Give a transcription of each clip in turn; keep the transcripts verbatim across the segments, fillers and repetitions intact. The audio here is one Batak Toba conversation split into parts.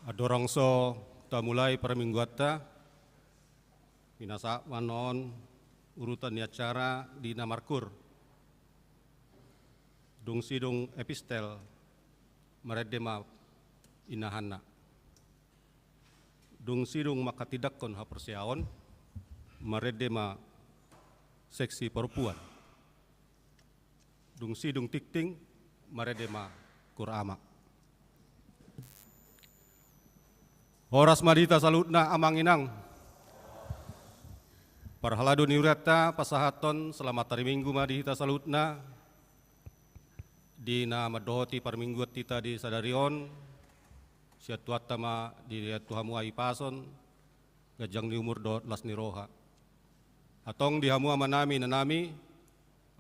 Andorang so tamulai parmingguanta, pinasahat ma on urutan ni acara di na markur. Dung sidung epistel, marende ma inahanna. Dung sidung manghatindanghon haporseaon, marende ma seksi parompuan. Dung sidung tingting, marende ma kur ama. Horas ma di hita saluhutna amang inang. Parhalado ni hurianta pasahathon selamat hari Minggu ma di hita saluhutna. Di na mandohoti parmingguan hita di sadari on, sian Tuhanta ma dilehon tu hamu hahipason, ganjang ni umur dohot las ni roha. Antong di hamu amanami inanami,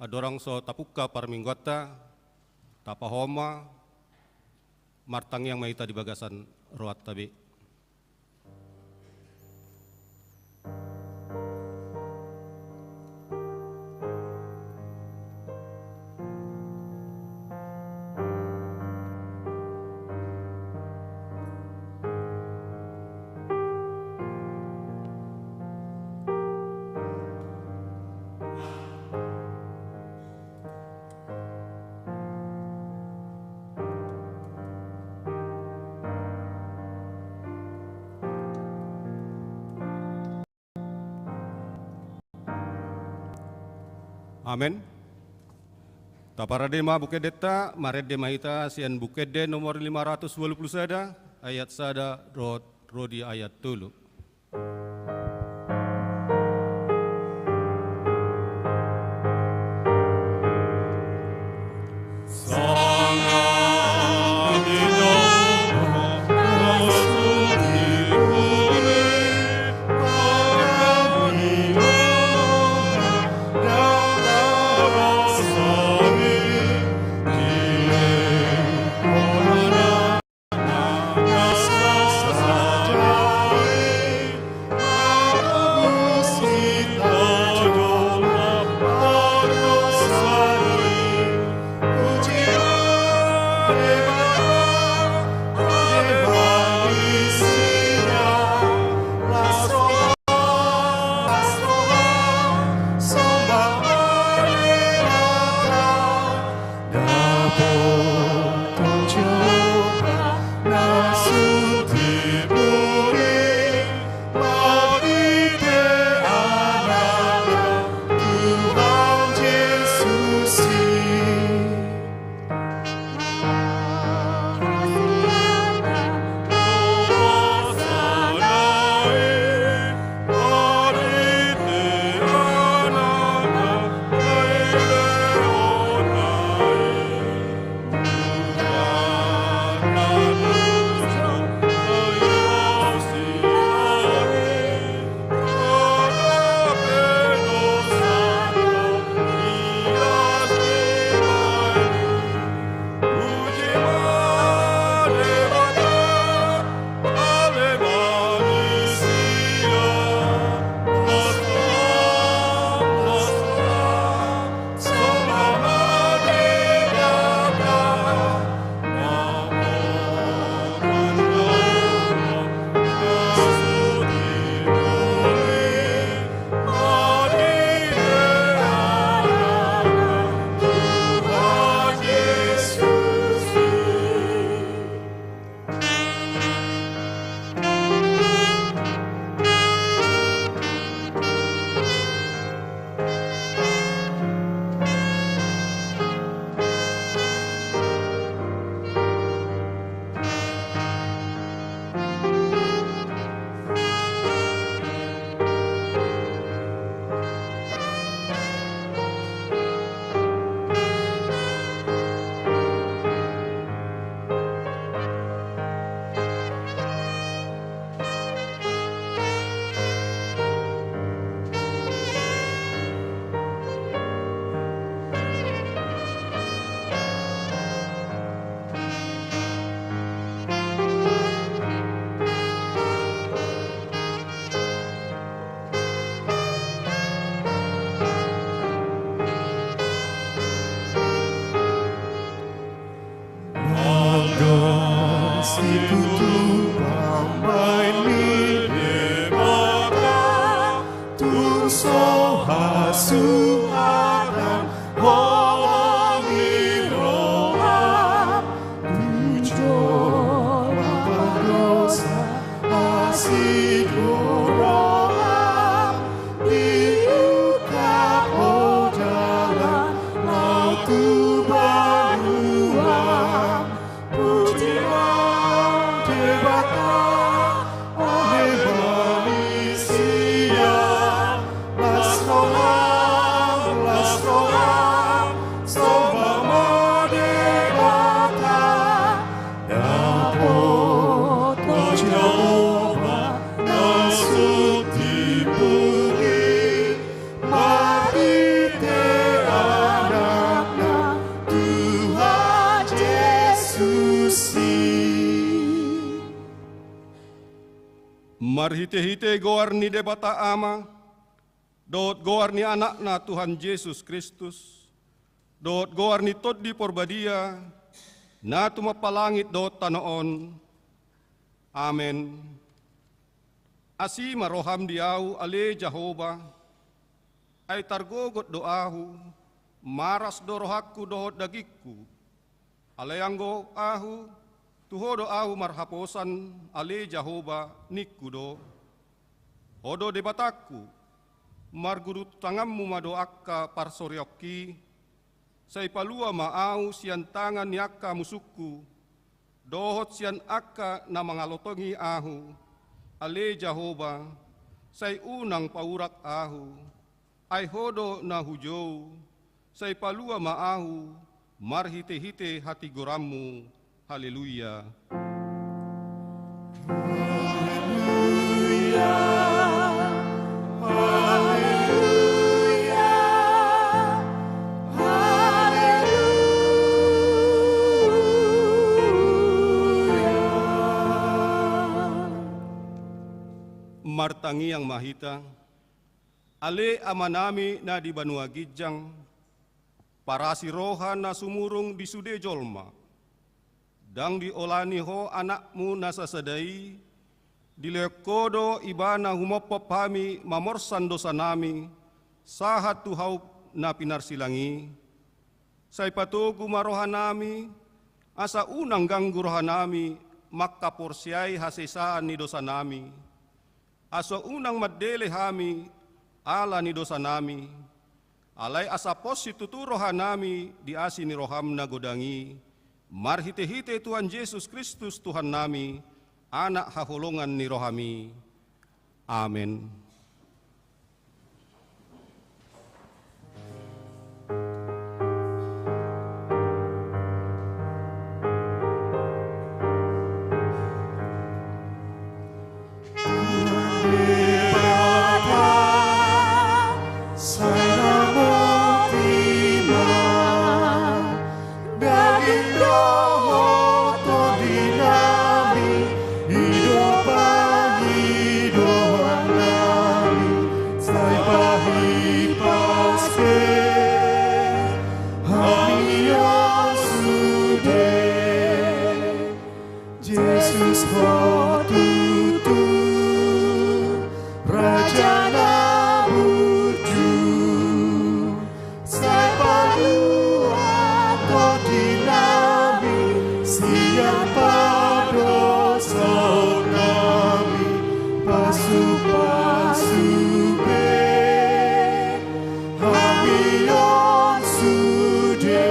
andorang so tapungka parmingguanta, tapahohom ma, martangiang ma hita di bagasan rohanta be. Amen. Taparade ma Buku Endenta, marende ma hita sian Buku Ende nomor lima ratus walu pulu sada, ayat sada dohot ro di ayat tolu. Marhite-hite goar ni Debata Ama, dohot goar ni Anakna Tuhan Jesus Kristus, dohot goar ni Tondi Porbadia, na tumompa langit dohot tano on. Amen. Asi ma roham di ahu, ale Jahowa, ai targogot do ahu, maras do rohangku dohot dagingku. Alai anggo ahu, tu Ho do ahu marhaposan, ale Jahowa, ningku do. Ho do Debatangku, marguru tanganmu ma do angka parsorionki, sai palua ma ahu sian tangan ni angka musungku, dohot sian angka na mangalotongi ahu, ale Jahowa, sai unang paurak ahu, ai Ho do na hujou, sai palua ma ahu, marhite-hite hatigoranmu. Haleluya. Haleluya, haleluya, haleluya. Martangiang ma hita. Ale Amanami na di banua ginjang, parasi roha na sumurung di sude jolma. Ndang diolani Ho Anakmu na sasada i, dilehon Ho do Ibana humophop hami mamorsan dosanami, sahat tu haup na pinarsilang i. Sai patogu ma rohanami, asa unang ganggu rohanami mangkaporseai hasesaan ni dosanami. Asa unang mandele hami ala ni dosanami, alai asa pos situtu rohanami di asi ni roham na godang i, marhite-hite Tuhan Jesus Kristus Tuhannami, Anak haholongan ni rohami. Amen. Sai pahipas pe hami on sude. Jesus, Ho tutu Raja na burju. Sai palua tondinami sian pardosaonnami, pasu-pasu be hami on sude.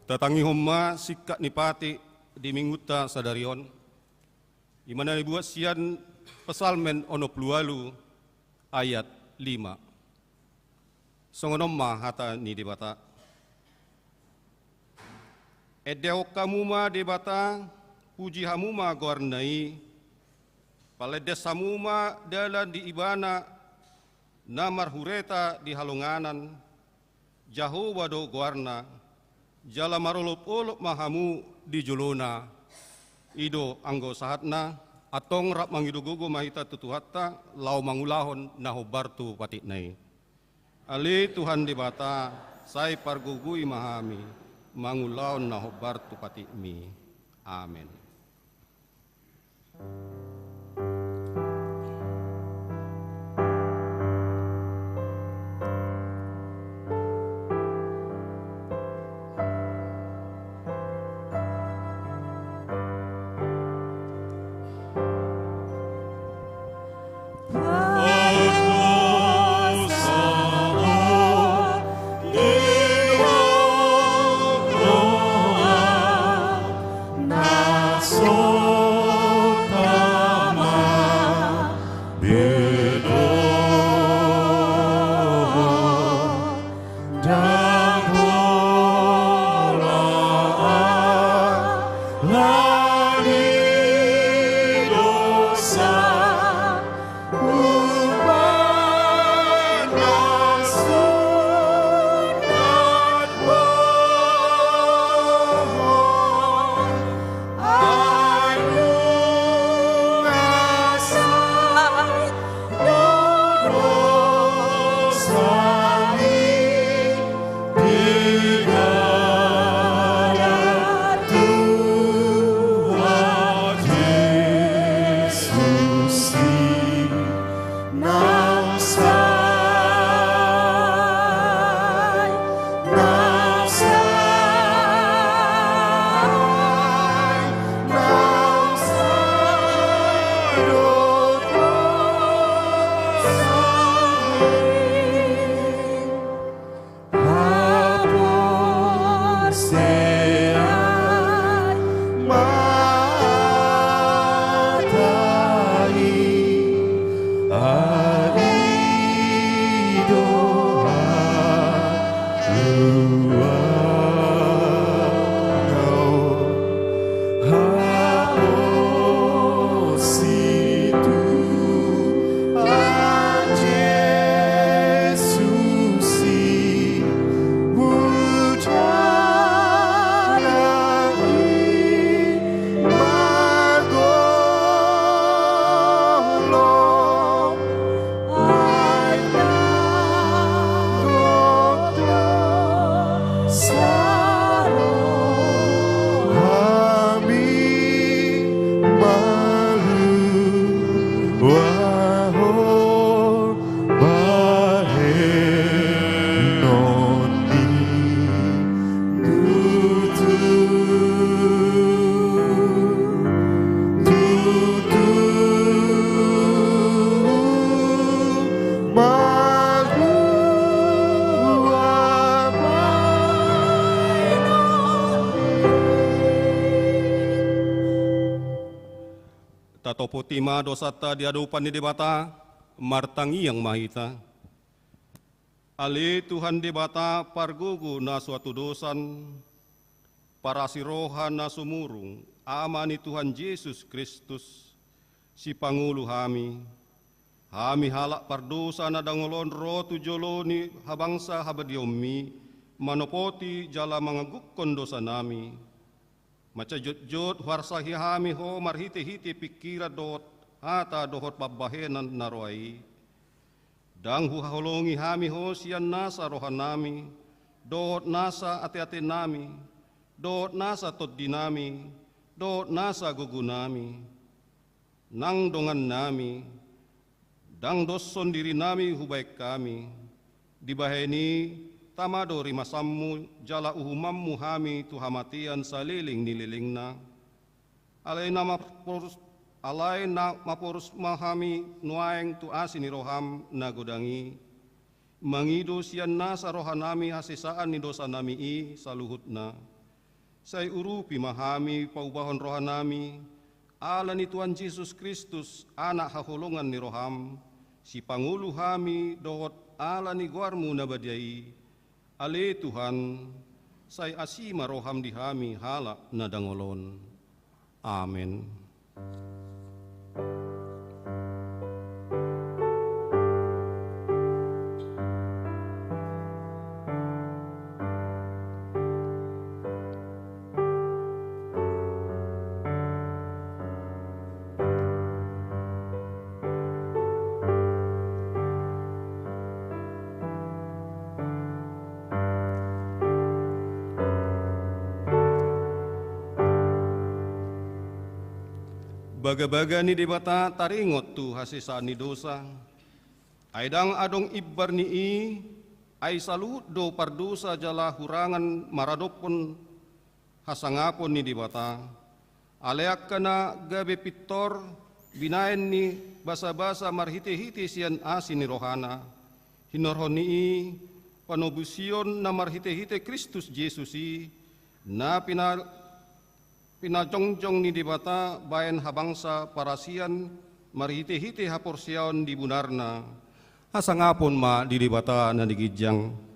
Tatangihon ma singkat ni patik di minggunta sadari on. I ma na dibuat sian Psalmen onom pulu ualu ayat lima. Songon on ma hata ni Debata. Endehon hamu ma Debata, puji hamu ma goarna i, palendas hamu ma dalan di Ibana na marhureta di halonganan, Jahowa do goarna, jala marolop-olop ma hamu di jolona. I do anggo sahatna, antong rap mangido gogo ma hita tu Tuhanta, laho mangulahon na hombar tu patikna i. Ale Tuhan Debata, sai pargogoi ma hami, mangulahon na hombar tu patikmi. Amen. Tatopoti ma dosanta di adopan ni Debata, martangiang ma hita. Ale Tuhan Debata pargogo na so hatudosan, parasi roha na sumurung, Ama ni Tuhan Jesus Kristus, sipangolu hami. Hami halak pardosa na dangol on ro tu jolo ni habangsa habadiaonmi, manopoti jala manganggungkon dosanami. Mansai jotjot huarsahi hami Ho marhitehite pingkiran dohot hata dohot pambahenan na roa i. Ndang huhaholongi hami Ho sian nasa rohanami, dohot nasa ateatenami, dohot nasa tondinami, dohot nasa gogonami. Nang dongannami, ndang doshon dirinami hubahen hami. Dibahen i, tama do rimasanmu jala uhumanmu hami tu hamatean saleleng ni lelengna. Alai na maporus, alai na maporus ma hami nuaeng tu asi ni roham na godang i. Mangido sian nasa rohanami hasesaan ni dosanami i saluhutna. Sai urupi ma hami paubahon rohanami, ala ni Tuhan Jesus Kristus, Anak haholongan ni roham, sipangolu hami dohot ala ni goarmu na badia i. Ale Tuhan, sai asi ma roham di hami halak na dangol on. Amen. Bagabaga ni Debata taringot tu hasesaan ni dosa. Ai ndang adong imbar ni i, ai saluhut do pardosa jala hurangan maradophon hasangapon ni Debata. Alai angka na gabe pintor, binahen ni basabasa marhitehite sian asi ni rohana, hinorhon ni i panobusion na marhitehite Kristus Jesus i, na pina-, pinajongjong ni Debata bahen habangsa parasian marhitehite haporseaon di bunarna. Hasangapon ma di Debata na di ginjang.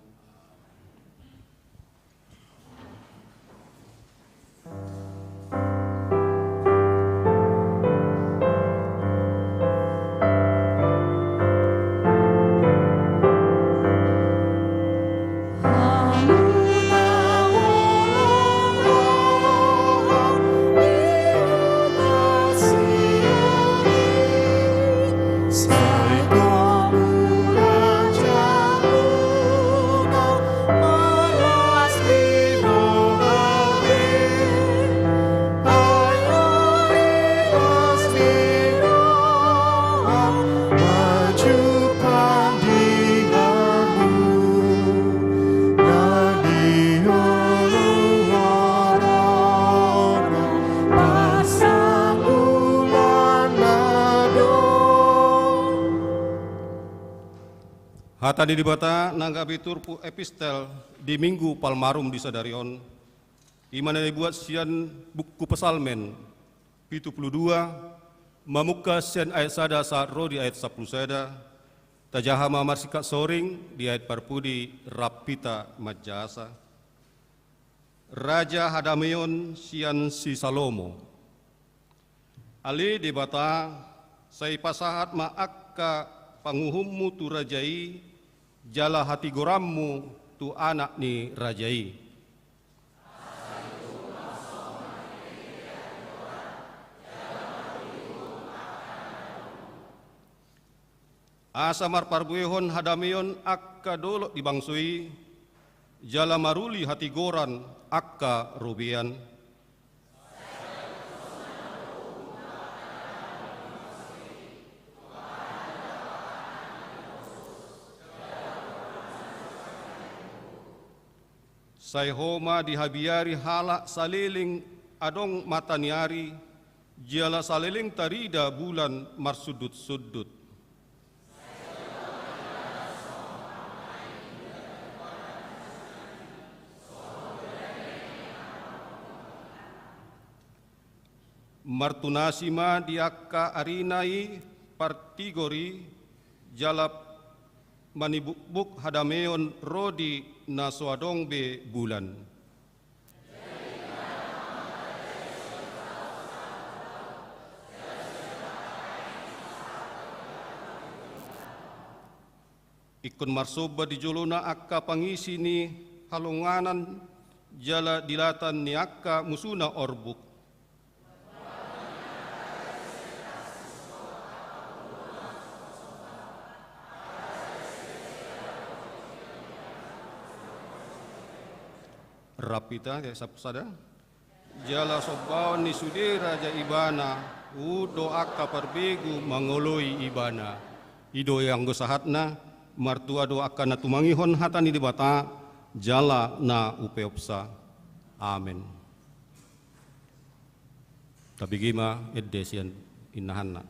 Hata ni Debata na gabe turpuk epistel di Minggu Palmarum di sadari on, i ma na dibuat sian buku Psalmen pitu pulu dua, mamungka sian ayat sada sahat ro di ayat sampulu sada. Tajaha ma marsingkat soring di ayat parpudi rap hita manjahasa. Raja hadameon sian si Salomo. Ale Debata, sai pasahat ma angka panguhummu tu raja i, jala hatigoranmu tu anak ni raja i. Asa marparbuehon hadameon angka dolok di bangso i, jala maruli hatigoran angka robean. Sai Ho ma dihabiari halak saleleng adong mata ni ari, jala saleleng tarida bulan marsundutsundut. Martunasi ma di angka arina i partigor i, jala manibukbuk hadameon ro di na so adong be bulan. Ingkon marsomba di jolona angka pangisi ni halonganan jala di latan ni angka musuna orbuk. Rap hita, ya, sap-, sada. Jala sombaon ni sude raja ibana, uhum do angka parbegu mangoloi ibana. I do i anggo sahatna, martua do angka na tumangihon hata ni Debata, jala na upeopsa. Amen. Tabege ma ende sian ingahanna.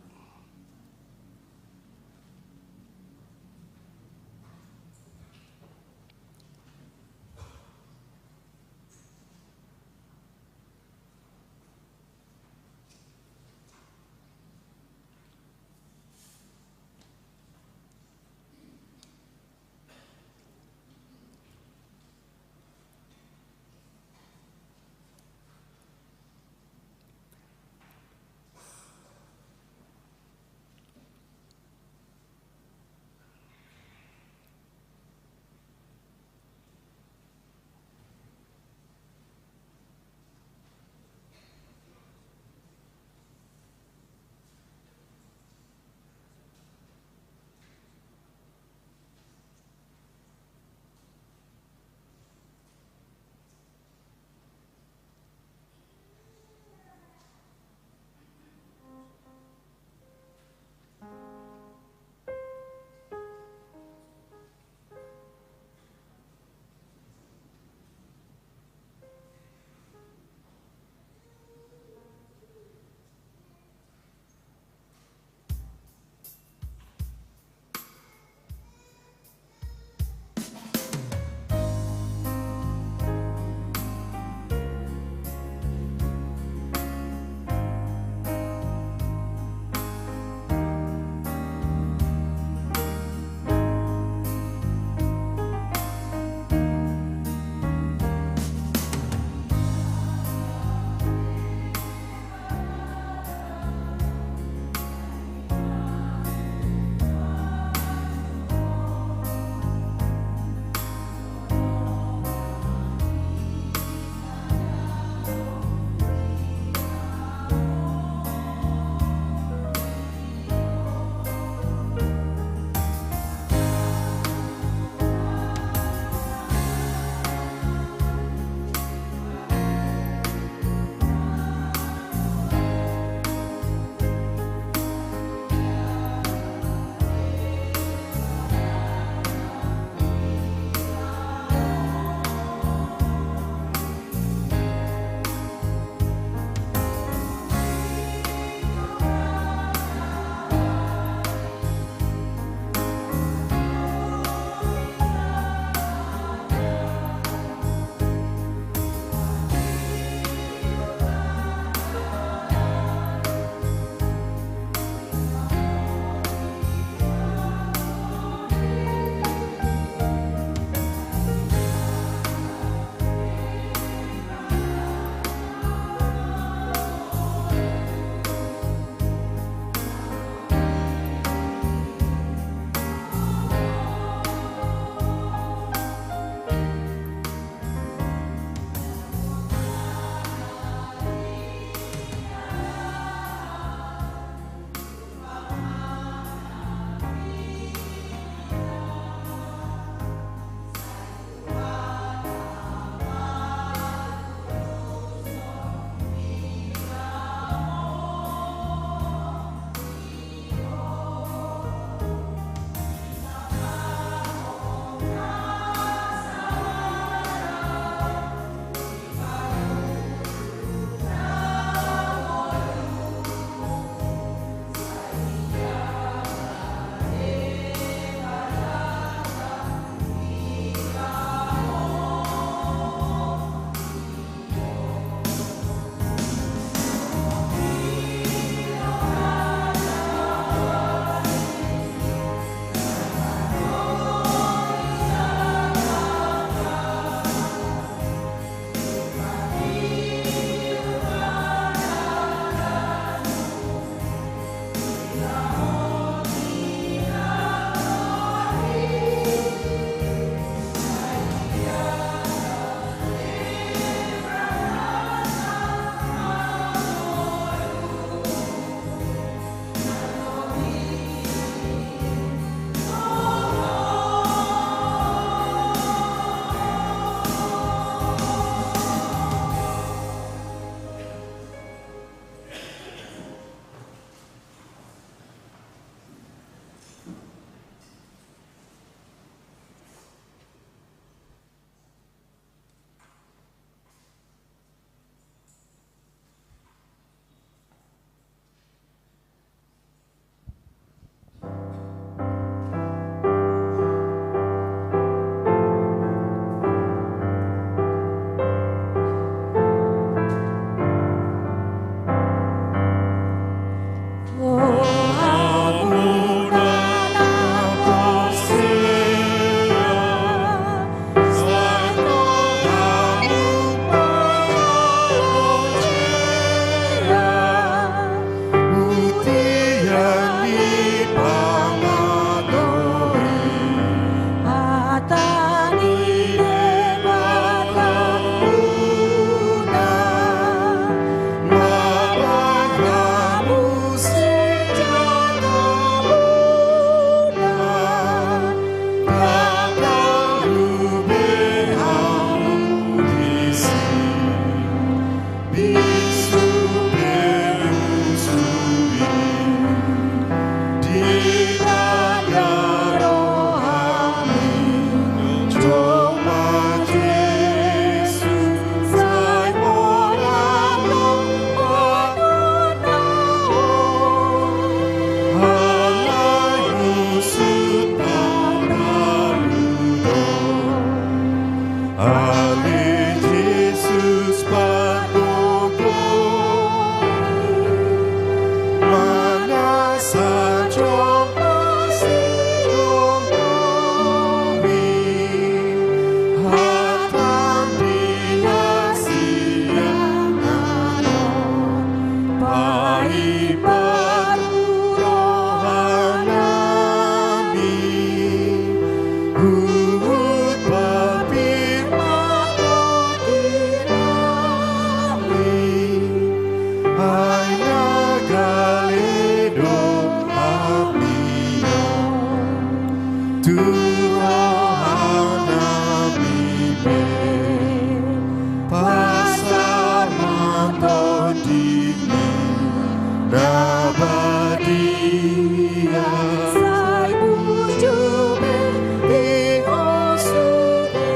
Na badia. Sai burju be tinggal sude.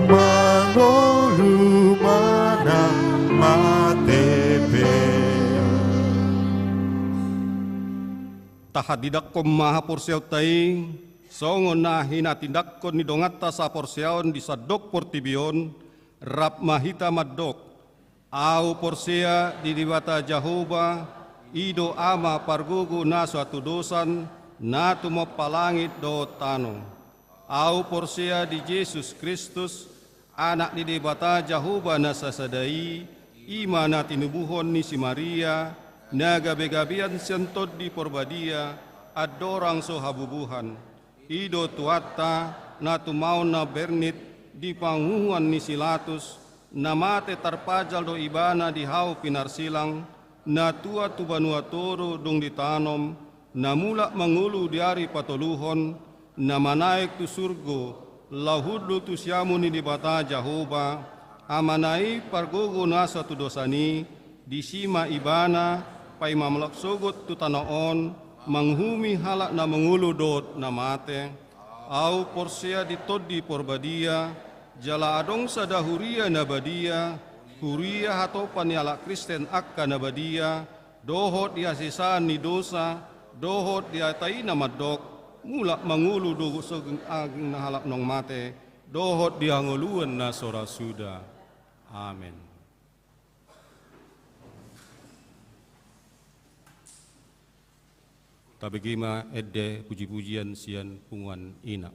Mangolu manang mate pe. Tahandidanghon ma haporseaonta i, songon na hinatindanghon ni donganta sahaporseaon di sandok portibi on, rap ma hita mandok. Ahu porsea di Debata Jahowa, i do Ama pargogo na so hatudosan, na tumompa langit dohot tano. Ahu porsea di Jesus Kristus, Anak ni Debata Jahowa na sasada i, i ma na tinubuhon ni si Maria, na gabegabean sian Tondi Porbadia, andorang so habubuhan. I do Tuhanta, na tumaon na bernit di panguhuan ni si Latus, na mate tarpajal do ibana di hau pinarsilang, na tua tu banua toru dung ditanom, na mulak mangolu di ari patoluhon, na manaek tu surgo, laho hundul tu siamun ni Debata Jahowa, Amana i pargogo na so hatudosan i, disi ma ibana, paima mulak sogot tu tano on, manguhumi halak na mangolu dohot na mate. Ahu porsea di Tondi Porbadia, jala adong sada huria na badia, huria hatopan ni halak Kristen angka na badia, dohot di hasesaan ni dosa, dohot di hata i na mandok, mulak mangolu do sogot angka halak naung mate, dohot di hangoluan na so ra suda. Amen. Tabege ma ende pujipujian sian punguan ina.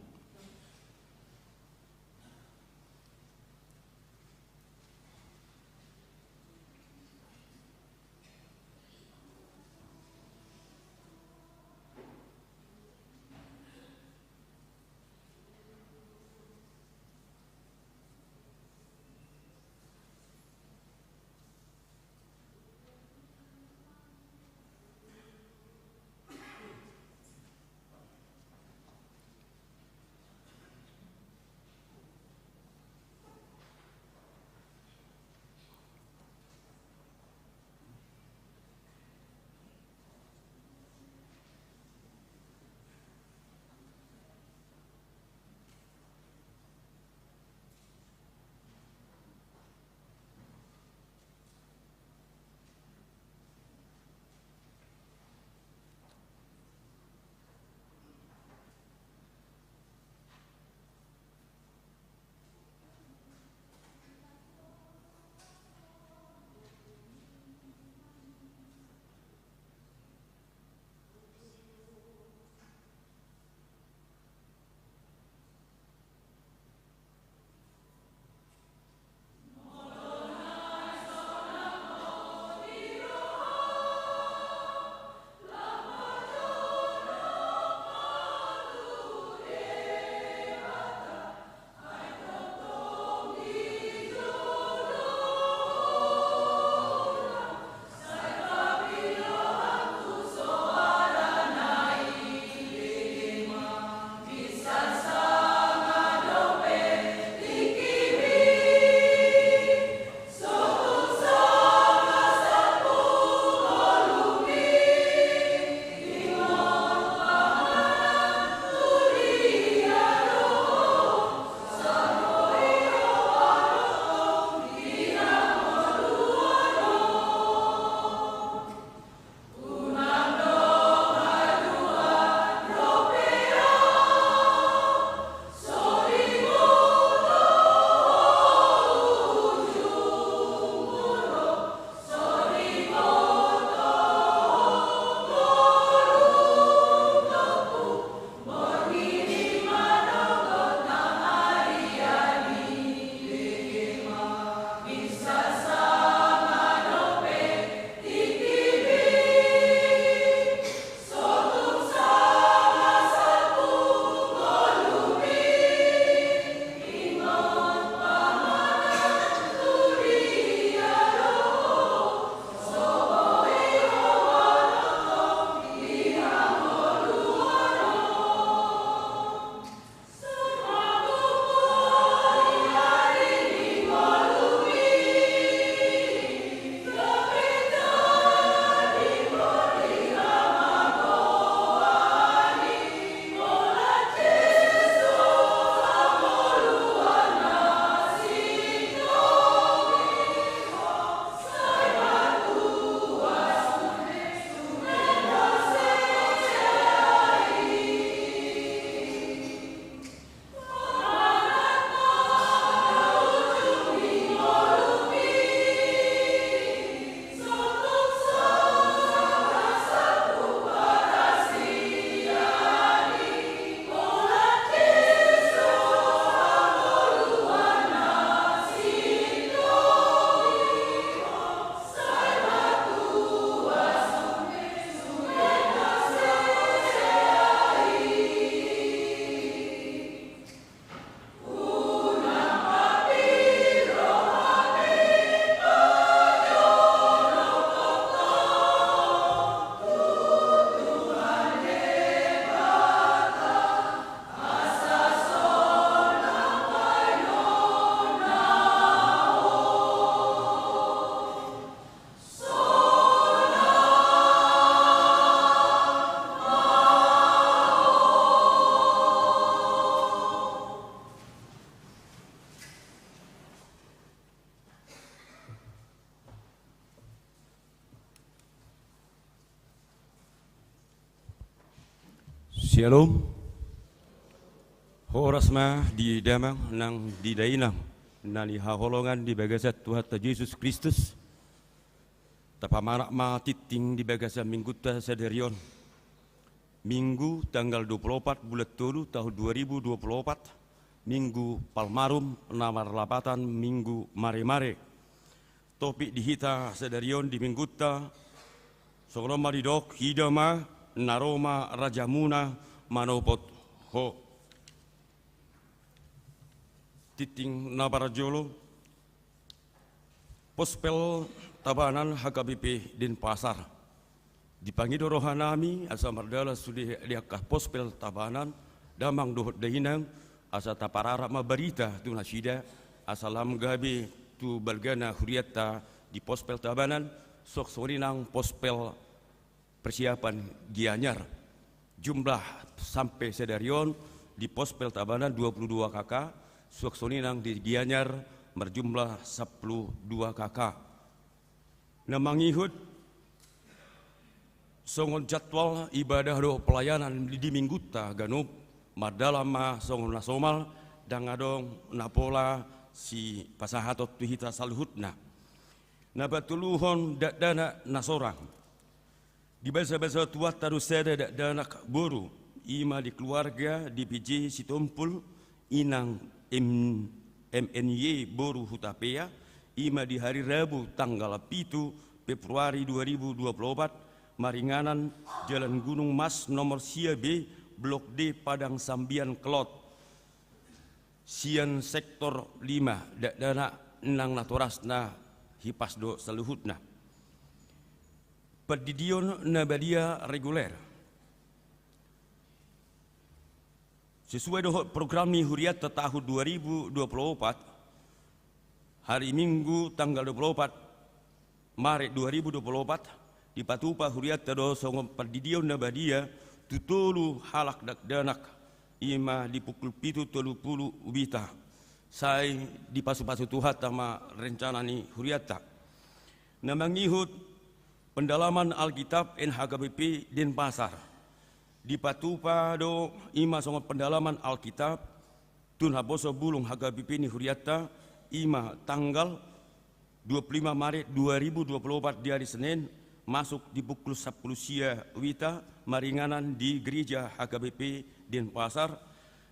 Syalom. Horas ma di damang nang di dainang na hinaholongan di bagasan Tuhanta Jesus Kristus. Tapamanat ma tingting di bagasan minggunta sadari on. Minggu tanggal dua puluh opat bulan tolu tahun dua ribu dua puluh opat, Minggu Palmarum na marlapatan Minggu Maremare. Topik di hita sadari on di minggunta, songon on ma didok: Ida ma, na ro ma rajamuna manopot Ho. Tingting na parjolo, Pospel Tabanan H K B P Denpasar. Dipangido rohanami asa mardalan sude di angka Pospel Tabanan, damang dohot dainang, asa tapararap ma barita tu nasida, asa lam gabe tu balgana hurianta di Pospel Tabanan, suang songon i nang Pospel Persiapan Gianyar. Jumlah sampe sadari on di Pospel Tabanan dua puluh dua K K, suang songon i nang di Gianyar marjumlah sampulu dua K K. Na mangihut songon jadwal ibadah dohot pelayanan di minggunta ganup, mardalan ma songon na somal, ndang adong na pola sipasahaton tu hita saluhutna. Na patoluhon dakdanak na sorang. Dibasabasa Tuhanta do sada dakdanak boru, i ma di keluarga D P J Sitompul, inang M-, M N Y boru Hutapea, i ma di hari Rabu tanggal pitu Februari dua ribu dua puluh opat, maringanan Jalan Gunung Mas nomor sia B, Blok D, Padang Sambian Kelot, sian sektor lima, dakdanak nang natorasna hipas do saluhutna. Pandidion na badia reguler. Sesuai dohot program ni hurianta tahun dua ribu dua puluh opat, hari Minggu tanggal dua puluh opat Maret dua ribu dua puluh opat, dipatupa hurianta do songon pandidion na badia tu tolu halak dakdanak, i ma di pukul pitu tolu pulu uita. Sai dipasupasu Tuhanta ma rencana ni hurianta. Na mangihut pendalaman Alkitab N H K B P Denpasar. Dipatupa do i ma songon pendalaman Alkitab tu naposobulung H K B P ni hurianta, i ma tanggal dua puluh lima Maret dua ribu dua puluh opat di hari Senin, masuk di pukul sampulu sia uita, maringanan di Gereja H K B P Denpasar,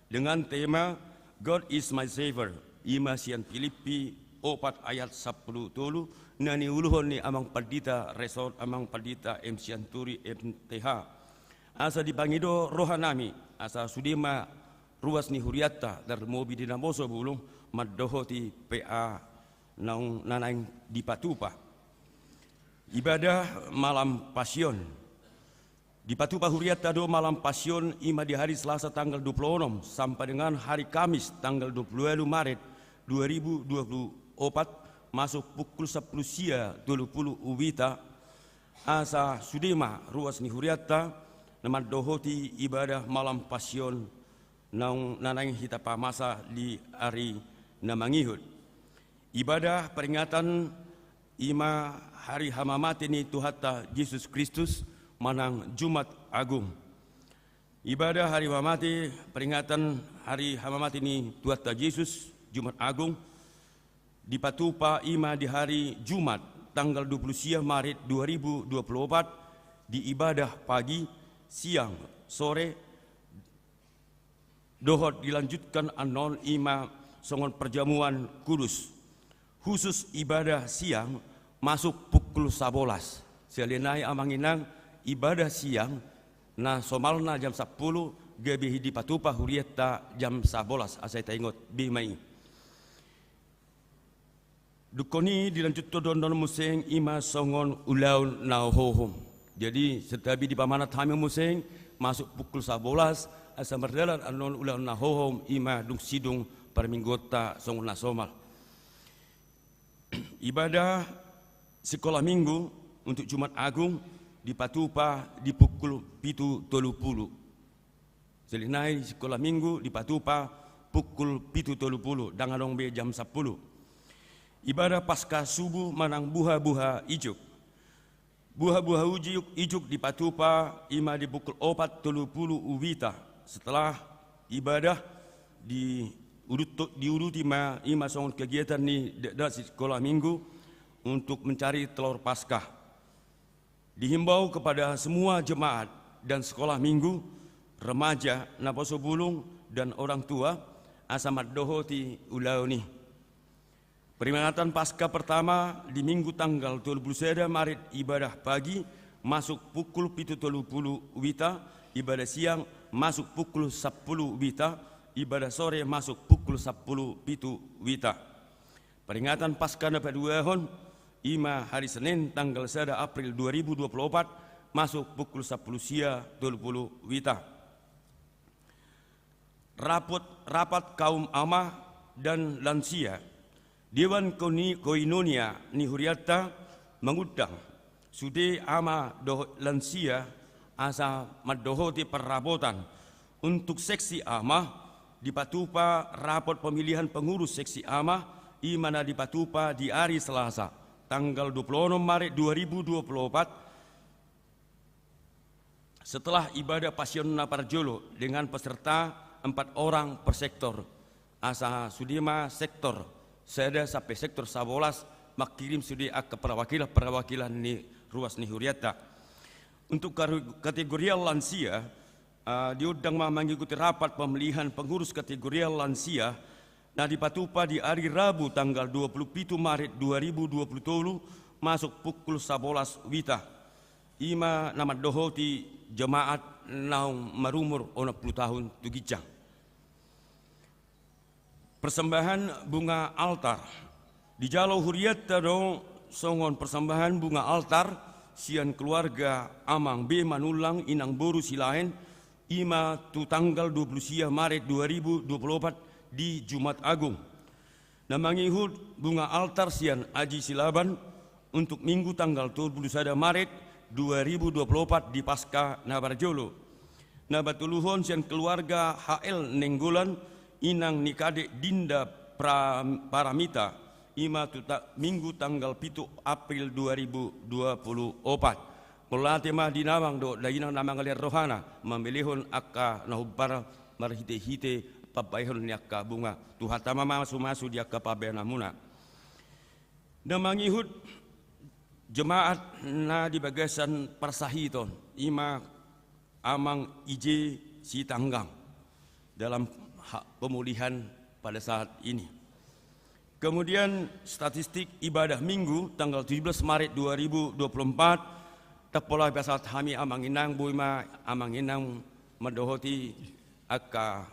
dengan tema God is my Savior, i ma sian Pilippi opat ayat sampulu tolu, na niuluhon ni Amang Pandita Resort, Amang Pandita M Sianturi M T H. Asa dipangido rohanami, asa sude ma ruas ni hurianta, tarlumobi di naposobulung, mandohoti P A naung na naeng dipatupa. Ibadah malam Pasion. Dipatupa hurianta do malam Pasion, i ma di hari Selasa tanggal dua puluh onom sampai dengan hari Kamis tanggal dua puluh ualu Maret dua ribu dua puluh opat, masuk pukul sampulu sia tolu pulu uita, asa sude ma ruas ni hurianta na mandohoti ibadah malam Pasion naung na naeng hita pamasa di ari na mangihut. Ibadah peringatan i ma hari hamamate ni Tuhanta Jesus Kristus manang Jumat Agung. Ibadah hari hamamate, peringatan hari hamamate ni Tuhanta Jesus, Jumat Agung, dipatupa i ma di hari Jumat tanggal dua puluh sia Maret dua ribu dua puluh opat, di ibadah pagi, siang, sore, dohot dilanjutkan annon i ma songon perjamuan kudus. Khusus ibadah siang masuk pukul sabolas. Sian i nai Amang Inang, ibadah siang na somalna jam sampulu, gabe dipatupa hurianta jam sabolas, asa taingot be ma i. Dungkon i dilanjuthon do annon muse i ma songon ulaon na hohom. Jadi, santabi dipamanat hami muse, masuk pukul sabolas, asa mardalan annon ulaon na hohom i ma dung sidung parmingguonta songon na somal. Ibadah sikola minggu untuk Jumat Agung dipatupa di pukul pitu tolu pulu. Sian i nai sikola minggu dipatupa pukul pitu tolu pulu, ndang adong be jam sampulu. Ibadah Paskah subuh manang buha-buha ijuk. Buha-buha ujuk, ijuk dipatupa i ma di pukul opat tolu pulu wita. Setelah ibadah di udut-, diuduti ma i ma songon kegiatan ni dakdanak sikola minggu untuk mencari telur Paskah. Dihimbau kepada semua jemaat dan sekolah minggu, remaja, naposo bulung, dan orang tua, asa mandohoti ulaon i. Peringatan Paskah pertama di Minggu tanggal tolu pulu sada Maret, ibadah pagi masuk pukul pitu tolu pulu wita, ibadah siang masuk pukul sampulu wita, ibadah sore masuk pukul sampulu pitu wita. Peringatan Paskah na paduahon, i ma hari Senin tanggal sada April dua ribu dua pulu opat, masuk pukul sampulu sia tolu pulu wita. Rapot, rapat kaum ama dan lansia. Dewan Koni-, Koinonia ni hurianta mangundang sude ama dohot lansia asa mandohoti parrapotan. Untuk seksi ama, dipatupa rapot pemilihan pengurus seksi ama, i ma na dipatupa di ari Selasa, tanggal dua pulu onom Maret dua ribu dua pulu opat, setelah ibadah Pasion na parjolo, dengan peserta empat orang per sektor. Asa sude ma sektor sada sampe sektor sabolas mangkirim sude angka perwakilan-perwakilan ni ruas ni hurianta. Untuk karu-, kategorial lansia, ah, diundang ma mangikuti rapat pemilihan pengurus kategorial lansia na dipatupa di ari Rabu tanggal dua pulu pitu Maret dua ribu dua pulu tolu, masuk pukul sabolas wita. I ma na mandohoti jemaat naung marumur onom pulu tahun tu ginjang. Persembahan bunga altar. Dijalo hurianta do songon persembahan bunga altar sian keluarga Amang B Manullang, Inang boru Silaen, i ma tu tanggal dua pulu sia Maret dua ribu dua pulu opat di Jumat Agung. Na mangihut bunga altar sian Aji Silaban untuk Minggu tanggal tolu pulu sada Maret dua ribu dua pulu opat di Paskah na parjolo. Na patoluhon sian keluarga H L Nainggolan, inang ni kadek Dinda Pra-, Paramita, i ma tu ta-, Minggu tanggal pitu April dua ribu dua pulu opat. Mauliate ma di damang dohot dainang na mangalean rohana, mamelehon angka na hombar marhite-hite pambahenon ni angka bunga. Tuhanta ma mamasu-masu di angka pambahenanmuna. Na mangihut jemaat na di bagasan parsahiton, i ma Amang I J Sitanggang dalam ha-, pemulihan pada saat ini. Kemudian, statistik ibadah Minggu tanggal tujuh belas Maret dua ribu dua puluh empat, tong pola pasahat hami Amang Inang, boi ma Amang Inang mandohoti angka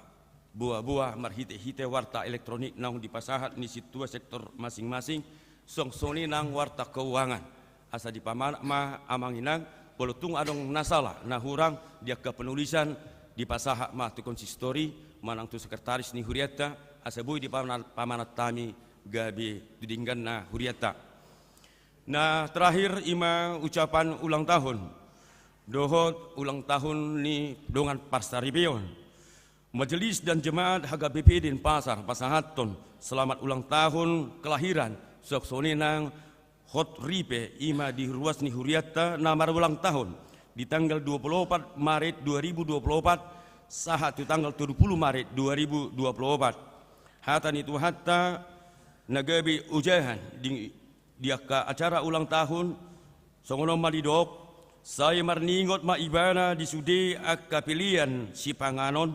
boa-boa marhite-hite warta elektronik naung dipasahat ni sintua sektor masing-masing, songon i nang warta keuangan. Asa dipamanat ma Amang Inang, molo tung adong na sala, na hurang di angka penulisan, dipasahat ma tu konsistori manang tu sekretaris ni hurianta, asa boi dipamanat, pamanat hami gabe tu dengganna hurianta. Na terakhir, i ma ucapan ulang tahun dohot ulang tahun ni dongan parsaripeon. Majelis dan jemaat H K B P Denpasar pasahathon selamat ulang tahun kelahiran, songon i nang hot ripe, i ma di ruas ni hurianta na marulang tahun di tanggal dua puluh opat Maret dua ribu dua puluh opat sahat tu tanggal tolu pulu Maret dua ribu dua puluh opat. Hata ni Tuhanta na gabe ojahan di, di angka acara ulang tahun, songon on ma didok: Sai marningot ma ibana di sude angka pelean sipanganon,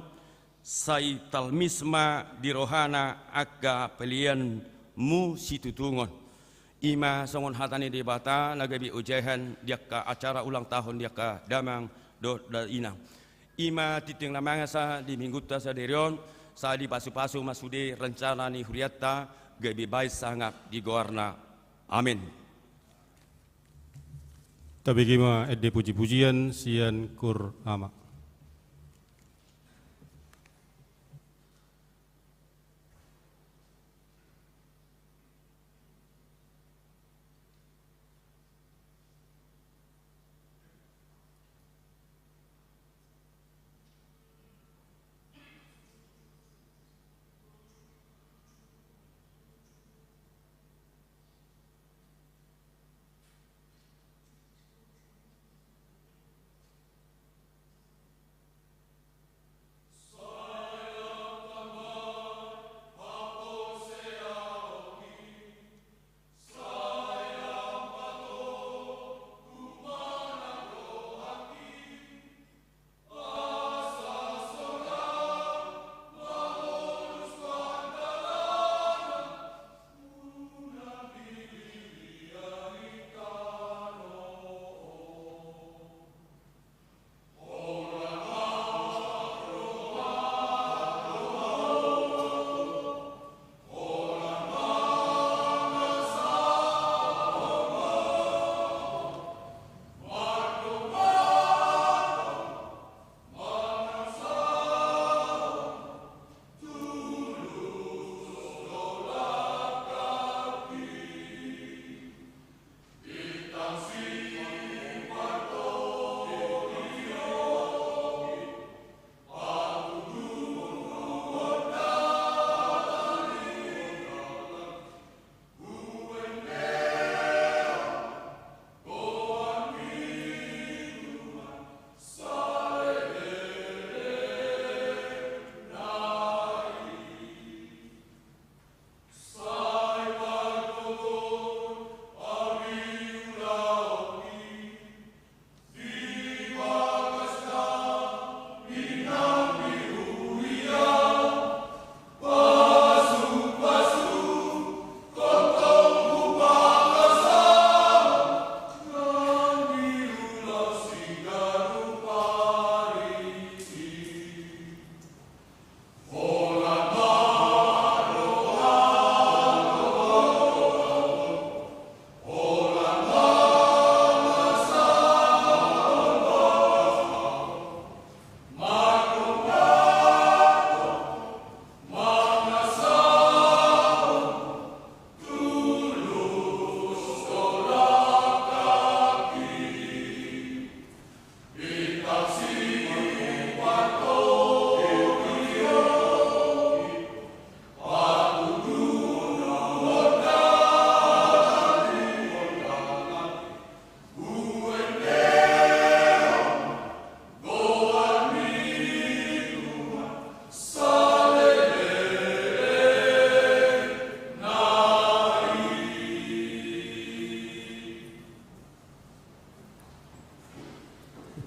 sai talmis ma di rohana angka peleanmu situtungon. I ma songon hata ni Debata na gabe ojahan di angka acara ulang tahun di angka damang dohot dainang. I ma tintin na mangasa di Minggunta sadari on, sai dipasu-pasu ma sude rencana ni hurianta gabe baen sangap di goarna. Amen. Tabege ma ende puji-pujian sian Kur Ama.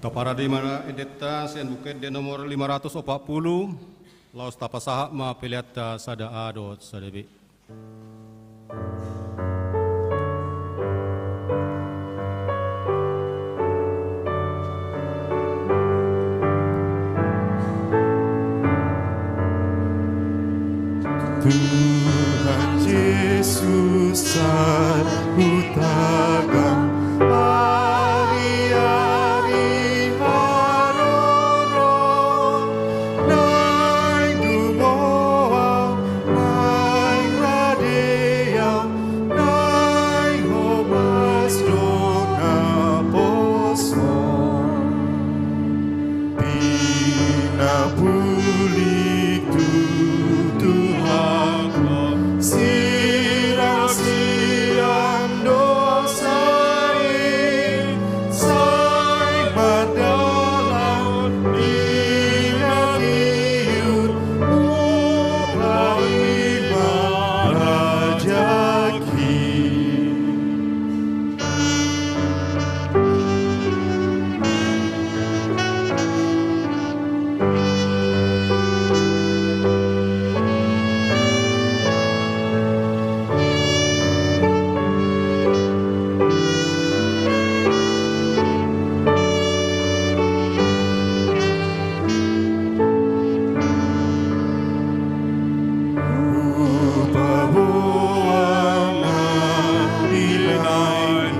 Taparade ma endenta sian Buku Ende nomor lima ratus opat pulu, laos tapasahat ma peleanta sada A dohot sada B. Tuhan Jesus, sai hutagam ari-ari haroro, naeng dungo au, naeng rade au, naeng hobas do naposo. Pinapulik tutu ho sirang sian dosa i, sai mardalan di na tiur, hupaima rajangki. Hupaboa ma di na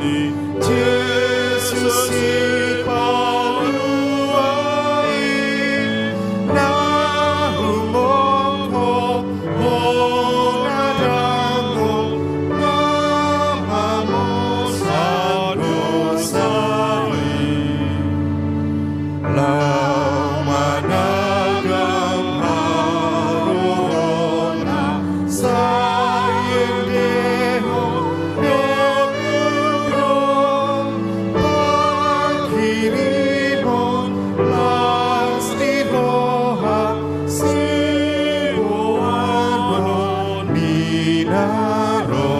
i Jesus Sipalua i, na humongkop hona dangol, na mamosa dosa i. Laho managam harorona, sai endehon do panghirimon las di roha, siboanon ni na ro.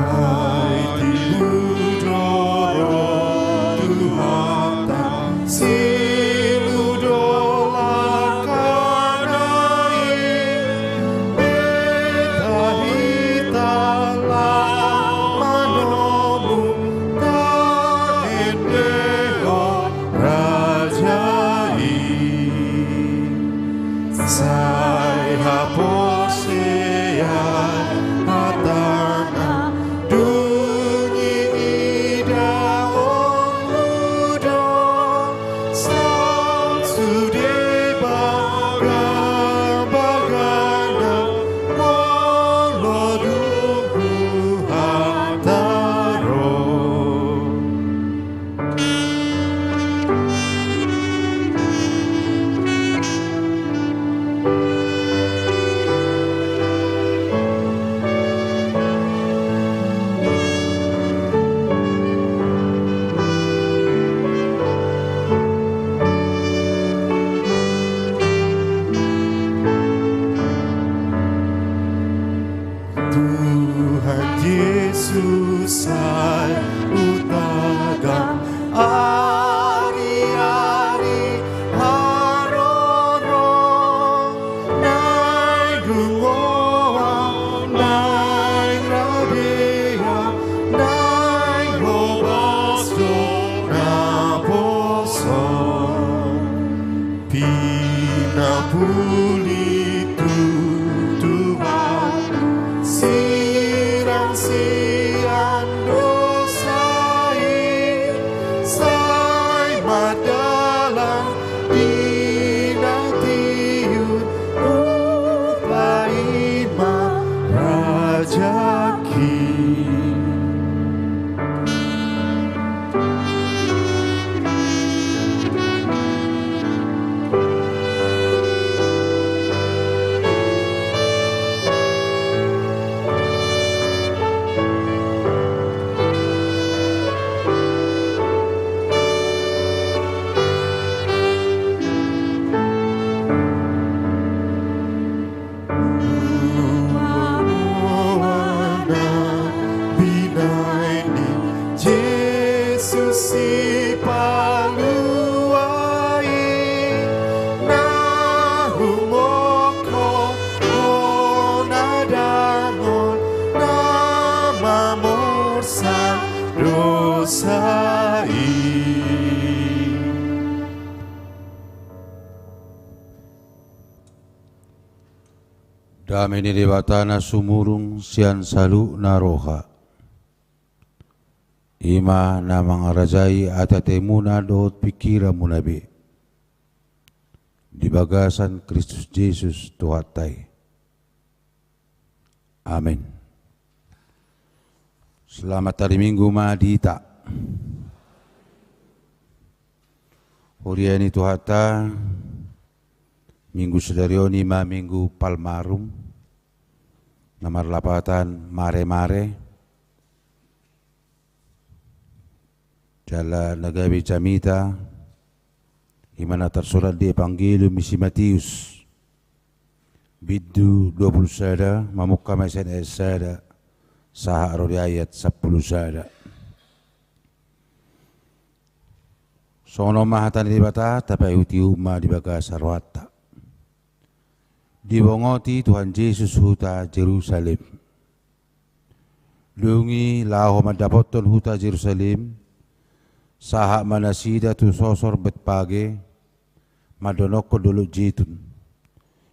Ai tibu do ro Tuhanta, silu do langkana i, beta hita laho manomu, taendehon raja i. Sai haporseaon hatana, dung i idaonmu do, saut sude bagabagana, molo dung huhatahon. Tuhan Jesus, sai hutagam ari-ari haroro, naeng dungo au, naeng rade au, naeng hobas do naposo. Pinapulik tutu ho sirang sian dosa i, sai mardalan di na tiur, hupaima rajangki. Dame ni Debata na sumurung sian saluhutna roha, i ma na mangarajai ateatemuna dohot pingkiranmuna be, di bagasan Kristus Jesus Tuhanta i. Amen. Selamat hari Minggu ma di hita. Huria ni Tuhanta, Minggu sadari on i ma Minggu Palmarum, na marlapatan Mare-mare. Jala na gabe jamita, i ma na tarsurat di Evangelium ni si Mateus, bindu dua pulu sada, mamungka ma sian ayat sada sahat ro di ayat sampulu sada. Songon on ma hata ni Debata, tapaihutihut ma di bagasan rohanta. Dibongoti Tuhan Jesus huta Jerusalem. Dung i laho mandapothon huta Jerusalem, sahat ma nasida tu sosor Betfage, mandonokkon Dolok Jetun.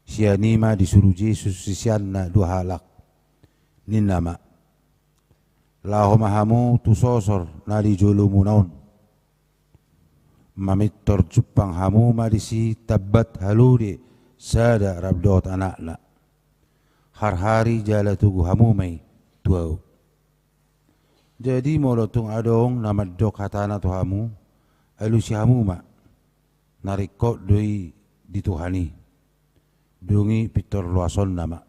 Sian i ma disuru Jesus siseanna dua halak. Ninna ma: Laho ma hamu tu sosor na di jolomuna on. Mamintor jumpang hamu ma disi tambat halode sada rap dohot anakna. Harhari jala togu hamu ma i tu ahu. Jadi molo tung adong na mandok hatana tu hamu, alusi hamu ma, na ringkot do i di Tuhan i. Dung i pintor loasonna ma.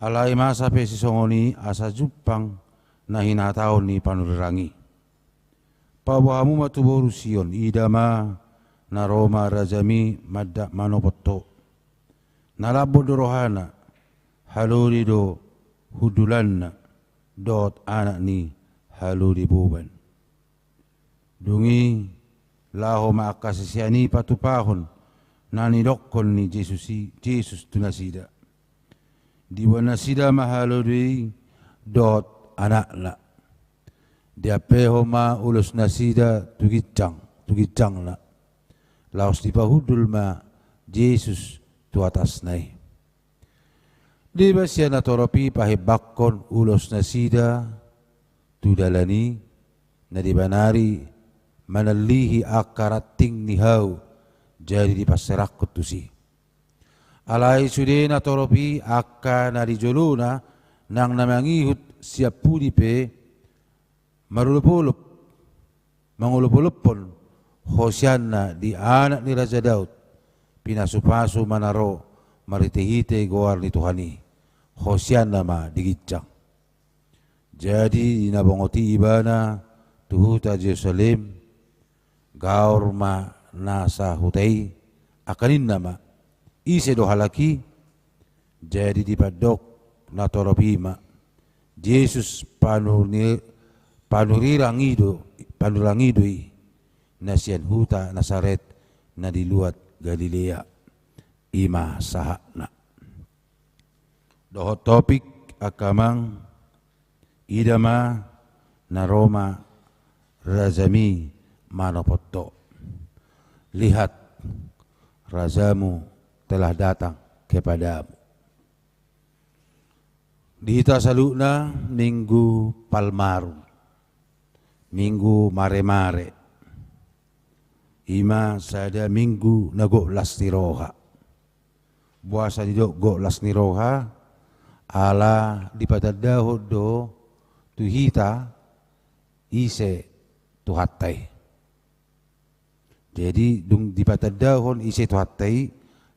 Alai masa pe sisongon i asa jumpang na hinatahon ni panurirang i. Paboa hamu ma tu boru Sion, ida ma, na ro ma rajami mandat manopot ho. Na lambok do rohana, halode do hundulanna, dohot anak ni halode boban. Dung i laho ma angka sisean i patupahon na nidokkon ni Jesus i, Jesus tu nasida. Diboan nasida ma halode i dohot anakna. Diampehon ma ulos nasida tu ginjang, tu ginjangna. Laos dipahundul ma Jesus tu atasna i. Deba sian natorop i pahembangkon ulos nasida tu dalan i, na deba nari manallihi angka ranting ni hau, jadi dipanserakkon tusi. Alai sude natorop i angka na di jolona nang na mangihut sian pudi pe marolopolop, mangolopolophon, Hosianna di anak ni Raja Daud, pinasupasu ma na ro marhitehite goar ni Tuhan i, Hosianna ma di ginjang. Jadi di na bongot i ibana tu huta Jerusalem, gaor ma nasa huta i, angka ninna ma: Ise do halak i? Jadi dipandok natorop i ma: Jesus panuri-, panurirang i do, panurirang i do i, na sian huta Nasaret na di luat Galilea. I ma sahatna. Dohot topik, angka amang, ida ma, na ro ma rajami manopot ho. Lihat, rajamu telah datang kepadamu. Di hita saluhutna Minggu Palmarum, Minggu Mare-mare, i ma sada minggu na gok las ni roha. Boasa didok gok las ni roha? Ala dipatandahon do tu hita ise Tuhanta i. Jadi dung dipatandahon ise Tuhanta i,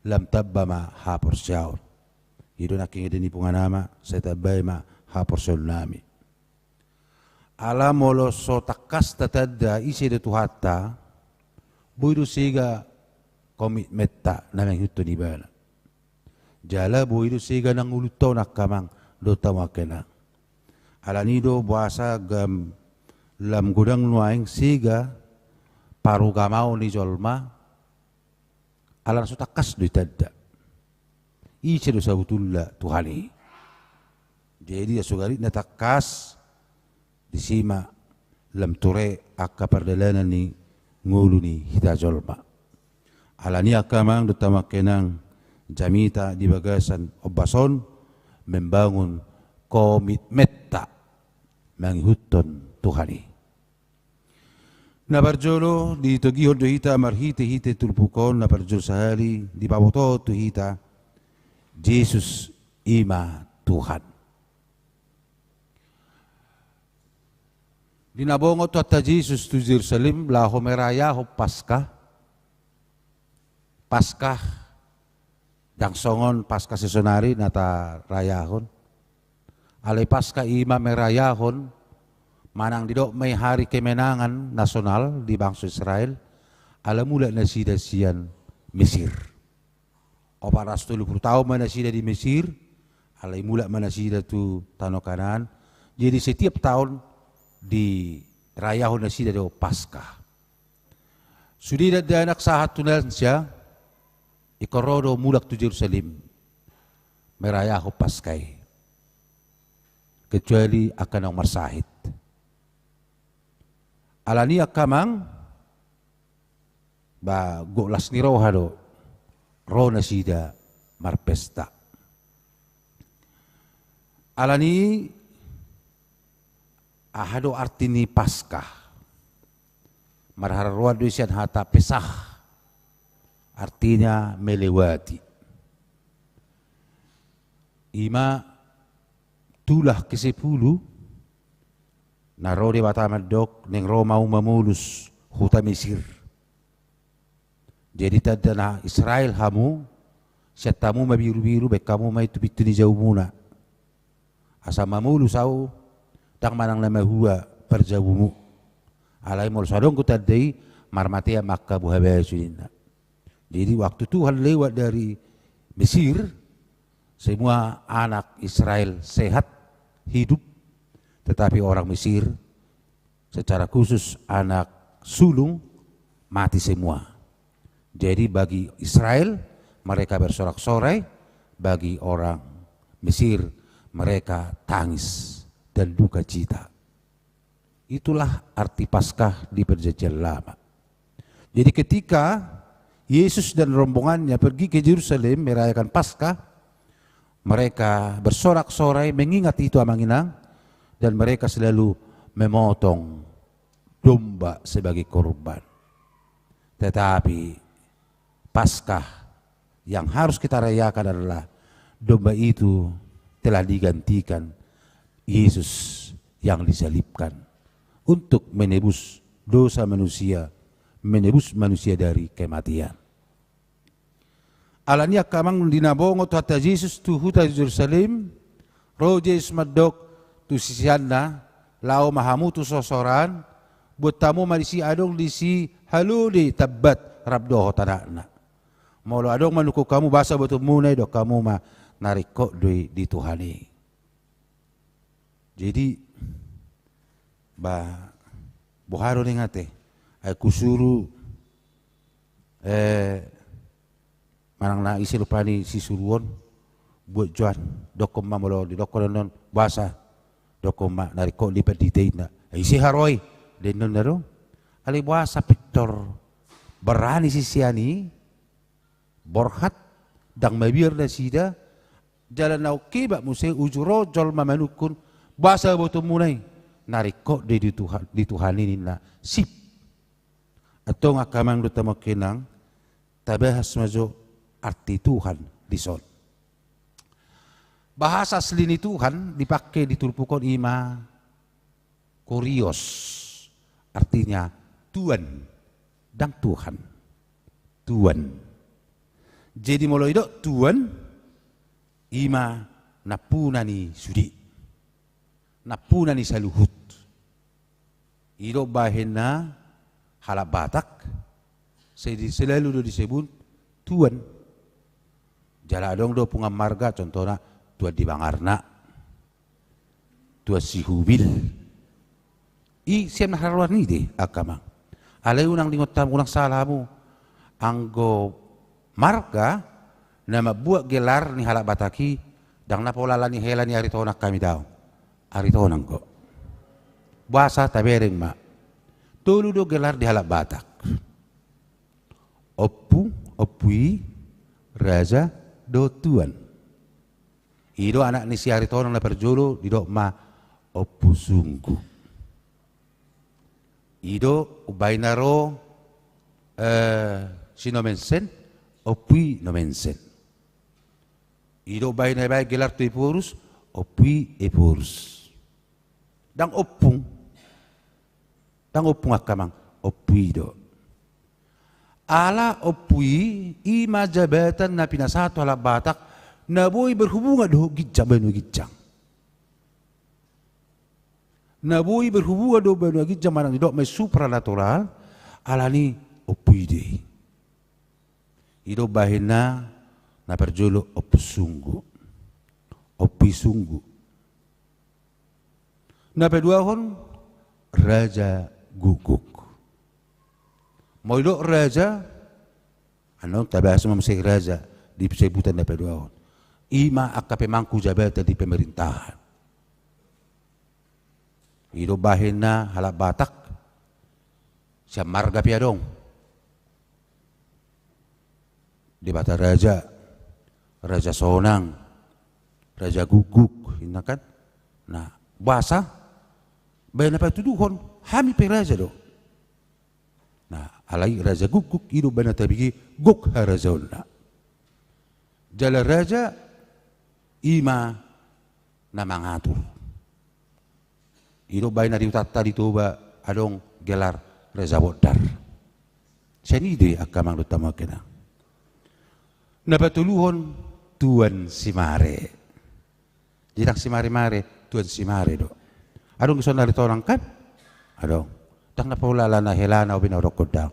lam tamba ma haporseaon. I do nangkin ida ni punguan ama, sai tambai ma haporseaonnami. Ala molo so tangkas tatanda ise do Tuhanta, boi do sega komitmenta na mangihuthon ibana. Jala boi do sega nang uluntona, angka amang dohot hamu angka inang. Alani do boasa gam-, lam godang nuaeng sega parugamaon ni jolma, ala na so tangkas do ditanda ise do sabotulna Tuhan i. Jadi asa gari na tangkas, disi ma lam ture angka pardalanan ni ngolu ni hita jolma. Alani, angka amang dohot hamu angka inang, jamita di bagasan ombas on membangun komitmenta mangihuthon Tuhan i. Na parjolo ditogihon do hita marhite-hite turpuk on, na parjolo sahali dipabotohon tu hita, Jesus i ma Tuhan. Di na bongot Tuhanta Jesus tu Jerusalem laho merayahon Paskah, Paskah ndang songon Paskah sisonari na tarayahon. Alai Paskah i ma merayahon, manang didok ma i hari kemenangan nasional di bangso Israel, ala mulak nasida sian Mesir. Opat ratus tolu pulu taon ma nasida di Mesir, alai mulak ma nasida tu tano Kanaan. Jadi setiap taon dirayahon nasida do Paskah. Sude dakdanak sahat tu lansia, ingkon ro do mulak tu Jerusalem merayahon Paskah i. Kecuali angka naung marsahit. Alani i angka amang, ba gok las ni roha do ro nasida marpesta. Alani i aha do arti ni Paskah? Marharoroan do i sian hata Pesah, artina melewati. I ma tulah kesepulu na ro Debata mandok, naeng ro ma Ahu mamolus huta Mesir. Jadi tanda na Israel hamu, sian hamu ma birubiru, baen hamu ma i tu pintu ni jaumuna. Asa mamolus Ahu, ndang manang na mahua parjabumu. Alai molo so adong do tanda i, marmatean ma angka buhabasuna, ninna. Jadi waktu Tuhan lewat dari Mesir, semua anak Israel sehat, hidup, tetapi orang Mesir, secara khusus anak sulung, mati semua. Jadi bagi Israel, mereka bersorak-sorai, bagi orang Mesir, mereka tangis dan duka cita. Itulah arti Paskah di Perjanjian Lama. Jadi ketika Yesus dan rombongannya pergi ke Yerusalem merayakan Paskah, mereka bersorak-sorai mengingat itu, amang inang, dan mereka selalu memotong domba sebagai korban. Tetapi Paskah yang harus kita rayakan adalah domba itu telah digantikan Yesus yang disalibkan untuk menebus dosa manusia, menebus manusia dari kematian. Alani i angka amang, di na bongot Tuhanta Jesus tu huta Jerusalem, ro Jesus mandok tu siseanna, laho ma hamu tu sosoran, buat hamu ma disi, adong disi halode tambat rap dohot anakna. Molo adong manungkun hamu, boasa botoonmuna i, dok hamu ma na ringkot do i di Tuhan i. Jadi, ba, boha do, ninna, ate? Ai husuru, eh, manang na ise rupani sisuruon, buat jo an, dokkon ma, molo didokkon annon, boasa, dokkon ma na ringkot do i pandita, ninna. Ai ise haroa i, ninna do. Alai boasa pintor berani sisean i, borhat, ndang mabiar nasida, jala naung hebat muse, uju ro jolma manungkun, boasa botoonmuna i, na ringkot do i di Tuhan, di Tuhan i, ninna. Sip. Antong angka amang dohot hamu angka inang, tabahas ma jo arti Tuhan dison. Bahasa asli ni Tuhan dipangke di turpuk on i ma kurios, artinya tuan, ndang Tuhan. Tuan. Jadi molo didok tuan, i ma nampuna ni sude, nampuna ni saluhut. I do umbahen na halak Batak, sedi-, selalu do disebut tuan. Jala adong do punguan marga, contohna Tuan di Bangarna, Tuan Sihubil. I sian na haroroan i do, angka amang. Alai unang diingot hamu, unang salah hamu. Anggo marga na mambuat gelar ni halak Batak i, ndang na pola ala ni hela ni Aritonang hami, daong. Aritonang do. Boasa, tabereng ma. Tolu do gelar di halak Batak. Ompu, Ompu i, Raja, do tuan. I do anak ni si Aritonang na parjolo didok ma Ompu Sunggu. I do umbahen na ro, eh, si Nomensen, Ompu i Nomensen. I do umbahen na dibaen gelar tu Ephorus, Ompu i Ephorus. Ndang ompung. Ndang ompung angka amang, Ompu i do. Ala Ompu i, i ma jabatan na pinasahat tu halak Batak, na boi berhubungan dohot ginjang, banua ginjang. Na boi berhubungan dohot banua ginjang manang didok ma i supranatural, alani Ompu i do i. I do umbahen na, na parjolo Ompu Sunggu. Ompu i Sunggu. Na paduahon Raja Gukguk. Molo didok raja, annon tabahas ma muse raja di sebutan na paduahon. I ma angka pemangku jabatan di pemerintahan. I do umbahen na halak Batak, sian marga pe adong. Debata Raja, Raja Sonang, Raja Gukguk, inna kan. Nah, boasa? Baen na patuduhon, hami pe raja do. Nah, alai Raja Gukguk, i do umbahen na tabege gok harajaonna. Jala raja, i ma na mangatur. I do umbahen na di hutanta di Toba adong gelar Raja Bondar. Sian i do i angka amang dohot hamu angka inang. Na patoluhon Tuan Simare. Jadi ndang Simare-mare, Tuan Simare do. Adong dison Aritonang kan? Adong. Ndang na pola alana helana, ope na hudok on ndang.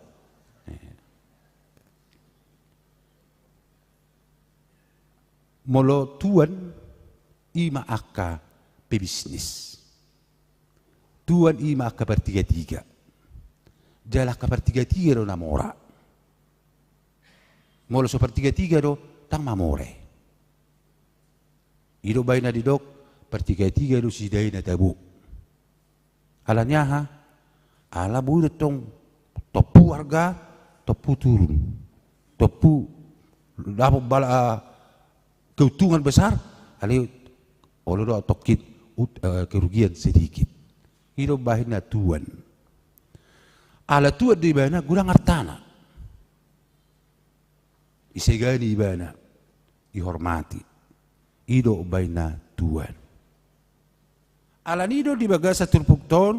Molo tuan, i ma angka pebisnis. Tuan, i ma angka partiga-tiga. Jala angka partiga-tiga do na mora. Molo so partiga-tiga do, ndang mamora i. I do umbahen na didok, partiga-tiga do sidaena tabo. Alani aha? Ala boi do tong tompu arga, tompu turun. Tompu dapot bala, ah, keuntungan besar, alai olo do tongkin ut-, eh, kerugian sedikit. I do umbahen na tuan. Ala tuan do ibana godang artana. Disegani ibana, dihormati. I do umbahen na tuan. Alani do di bagasan turpukta on,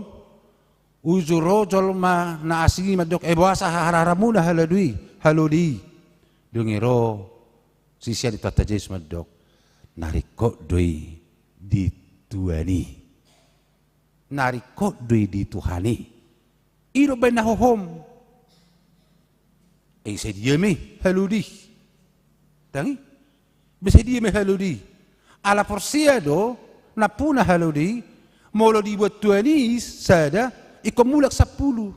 uju ro jolma na asing i mandok, eh, boasa haharahar muna halodi, halodi. Dung i ro sisean ni Tuhanta Jesus mandok, na ringkot do i di tuan i. Na ringkot do i di Tuhan i. I do umbahen na hohom. Eh, sadia ma i halodi? Tangi? Be sadia ma i halodi? Ala porsea do nampuna halodi, molo dibuat tuan i sada, ingkon mulak sampulu.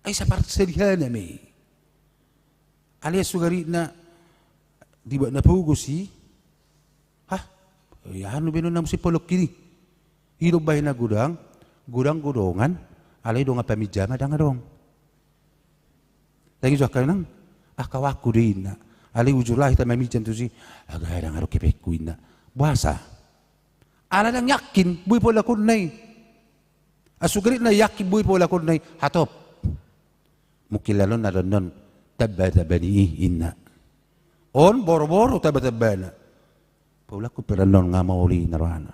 Ai saparsadihana ma i. Alai sugaritna dibuat na pogos i. Hah? Ia anu be non na muse polok i. I do umbahen na godang, godang godongan, alai dongan paminjaman ndang adong. Tangi jo angka inang, ah, kawanku do inna. Alai uju lahi ta maminjam tusi, ah, ndang adong kepenku inna. Boasa? Ala ndang yakin, boi polakonna i. Asugarit na yakin boi polakonna i, hatop. Mungkin lanon na donon, tamba-tamba ni i, inna. On, boro-boro tamba-tambana. Paulakku pe donon nga maol i na rohana.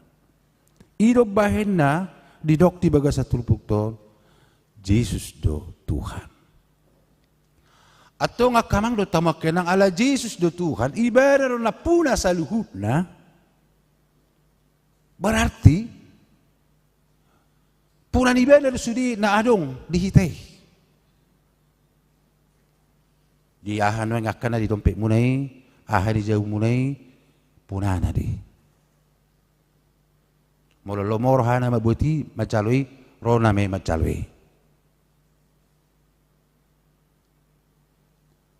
I do bahenna, didok di bagasan turpukta on, Jesus do Tuhan. Antong angka amang dohot hamu angka inang, ala Jesus do Tuhan, ibana do nampuna saluhutna, berarti, puna ni ibana do sude na adong di hita i. Di aha nuaeng angka na di dompetmuna i, aha di jabumuna i, punana do i. Molo lomo rohana mambuat i, manjalo i, ro nama i manjalo i.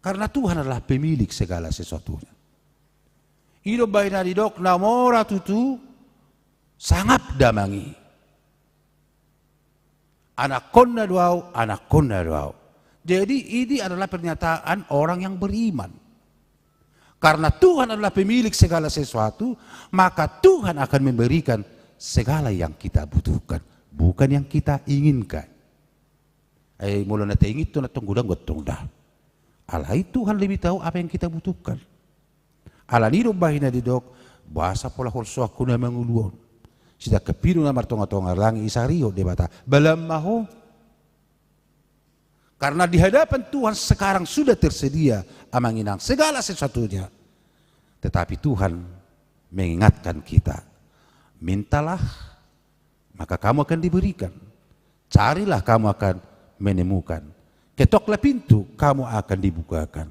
Karena Tuhan adalah pemilik segala sesuatunya. I do bahenna didok na mora tutu sangap damang i. Anakkonna do au, anakkonna do au. Jadi ini adalah pernyataan orang yang beriman. Karena Tuhan adalah pemilik segala sesuatu, maka Tuhan akan memberikan segala yang kita butuhkan, bukan yang kita inginkan. Ai molo na tainginhon antong godang, godang da. Alai Tuhan lebih tahu apa yang kita butuhkan. Alani i do umbahen na didok, boasa pola holsoanku na mangolu on? Sedangkan pidu na martonga-tonga langit i sarihon Debata. Balam ma ho. Karena di hadapan Tuhan sekarang sudah tersedia, Amang Inang, segala sesuatunya. Tetapi Tuhan mengingatkan kita, mintalah, maka kamu akan diberikan. Carilah, kamu akan menemukan. Ketoklah pintu, kamu akan dibukakan.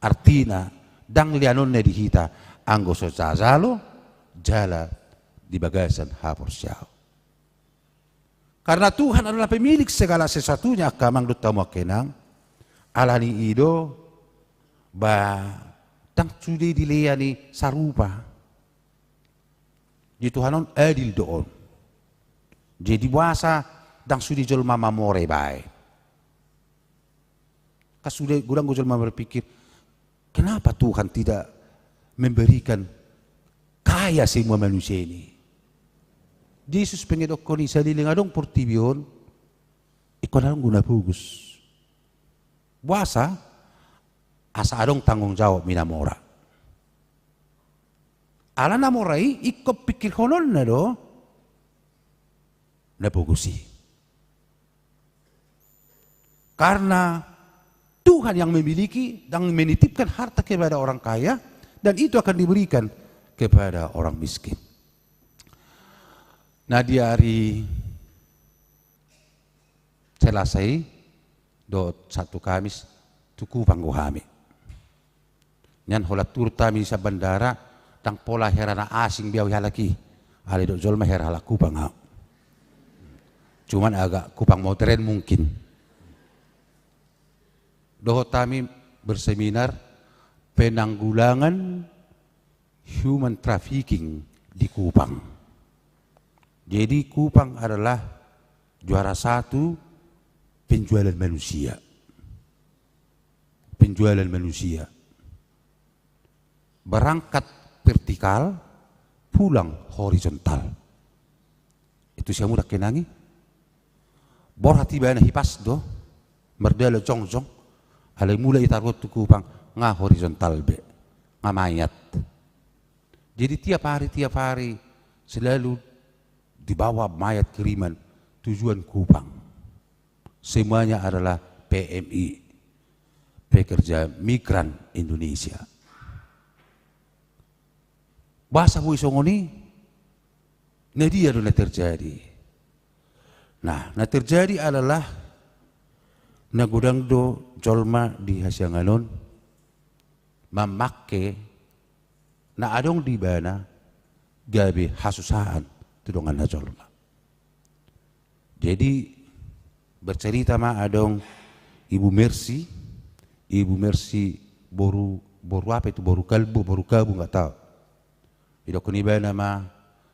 Artina, ndang leanonna di hita, anggo so tajalo jala di bagasan haporseaon. Karena Tuhan adalah pemilik segala sesuatunya, angka amang dohot hamu angka inang. Alani i do, ba, ndang sude dilehon i sarupa. Di Tuhan on adil do on. Jadi boasa ndang sude jolma mamora i baen. Kan sude godang do jolma berpikir, kenapa Tuhan tidak memberikan kaya semua manusia ini? Jesus pengedokkon i, saleleng adong portibi on, ingkon adong do na pogos. Boasa? Asa adong tanggung jawab ni na mora. Ala na mora i ingkon pikirhononna do na pogos i. Karena Tuhan yang memiliki dan menitipkan harta kepada orang kaya, dan itu akan diberikan kepada orang miskin. Nah, di hari Selasa i dohot Sabtu Kamis tu Kupang do hami. Nian holan turut hami sian bandara, ndang pola hera na asing be au di halak i. Alai didok jolma hera halak Kupang au. Cuman agak Kupang modern mungkin. Dohot hami berseminar penanggulangan human trafficking di Kupang. Jadi Kupang adalah juara satu penjualan manusia. Penjualan manusia. Berangkat vertikal, pulang horizontal. Itu siamu dang kenangi. Borhat ibana Hipas do, mardalan jongjong, alai mulak i taruhon tu Kupang, nga horizontal be, nga mayat. Jadi tiap hari, tiap hari selalu dibawa mayat kiriman tujuan Kupang. Semuanya adalah P M I, pekerja migran Indonesia. Boasa boi songon i? Na dia do na terjadi? Nah, na terjadi adalah na godang do jolma di hasiangan on mamangke na adong di ibana gabe hasusaan tu donganna jolma. Jadi bercerita ma adong Ibu Mercy, Ibu Mercy boru, boru apa itu, boru Kalbu, boru Kabu, nggak tahu. Didokkon ibana ma,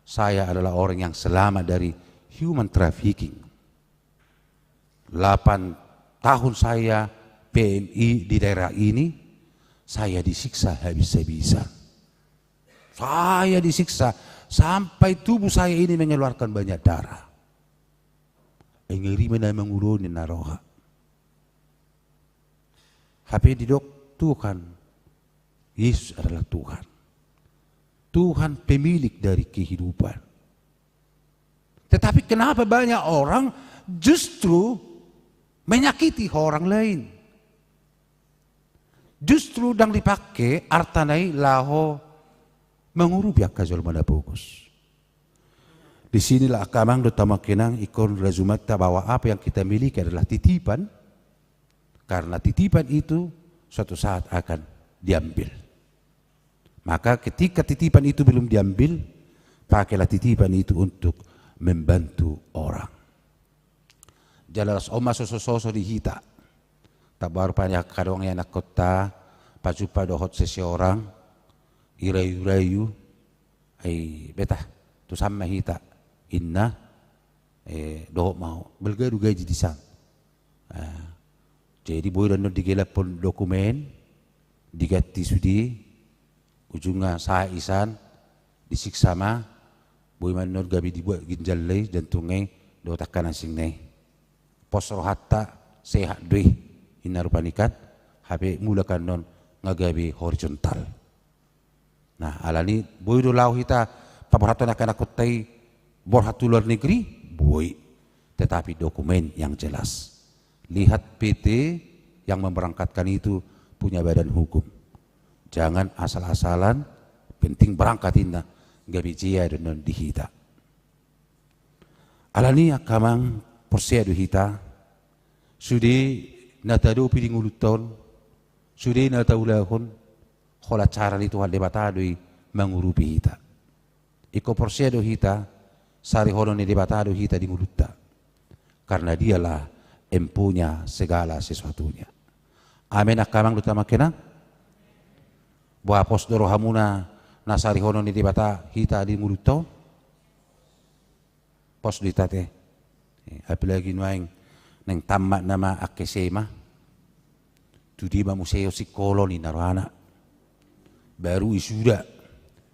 saya adalah orang yang selamat dari human trafficking. Delapan tahun saya P M I di daerah ini, saya disiksa habis-habisan. Saya disiksa sampai tubuh saya ini mengeluarkan banyak darah. Ai ngeri ma na manguloni na roha. Hape didok Tuhan, Yesus adalah Tuhan. Tuhan pemilik dari kehidupan. Tetapi kenapa banyak orang justru menyakiti orang lain? Justru ndang dipangke artana i laho mangurupi angka jolma na pogos. Di sinilah angka amang dohot hamu angka inang, ingkon rajumanta bahwa apa yang kita miliki adalah titipan, karena titipan itu suatu saat akan diambil. Maka ketika titipan itu belum diambil, pakailah titipan itu untuk membantu orang. Jala laos on ma soso-soso di hita. Tabaru pa ni angka dongan ianakhonta, pajumpa dohot seseorang, dirayu-rayu, ai betah, tu san ma hita, inna, eh, dohot ma ho, balga do gaji di san. Ah, jadi boi do annon digelaphon dokumen, diganti sude, Ujungna sahat i san, disiksa ma, boi ma annon gabe dibuat ginjalna i, jantungna i, dohot angka na asingna i. Pos rohanta, sehat do i, inna rupani kan, hape mulak annon nga gabe horizontal. Nah, alani boi do laho hita paborhathon angka anakhonta i borhat tu luar negeri, boi. Tetapi dokumen yang jelas. Lihat P T yang memberangkatkan itu punya badan hukum. Jangan asal-asalan, penting berangkat inna, gabe jea do annon di hita. Alani angka amang, porsea do hita, sude na taadopi di ngolunta on, sude na taulahon, holan cara ni Tuhan Debata do i mangurupi hita. Ingkon porsea do hita, sarihonon ni Debata do hita di ngolunta. Karena Dialah yang punya segala sesuatunya. Amen, angka amang dohot amang inang. Boha, pos do rohamuna na sarihonon ni Debata hita di ngolunta on? Pos do hita ate. Eh, apalagi nuaeng naeng tammat nama angka S M A. Tu dia ma muse singkolon, ninna rohana. Baru wisuda.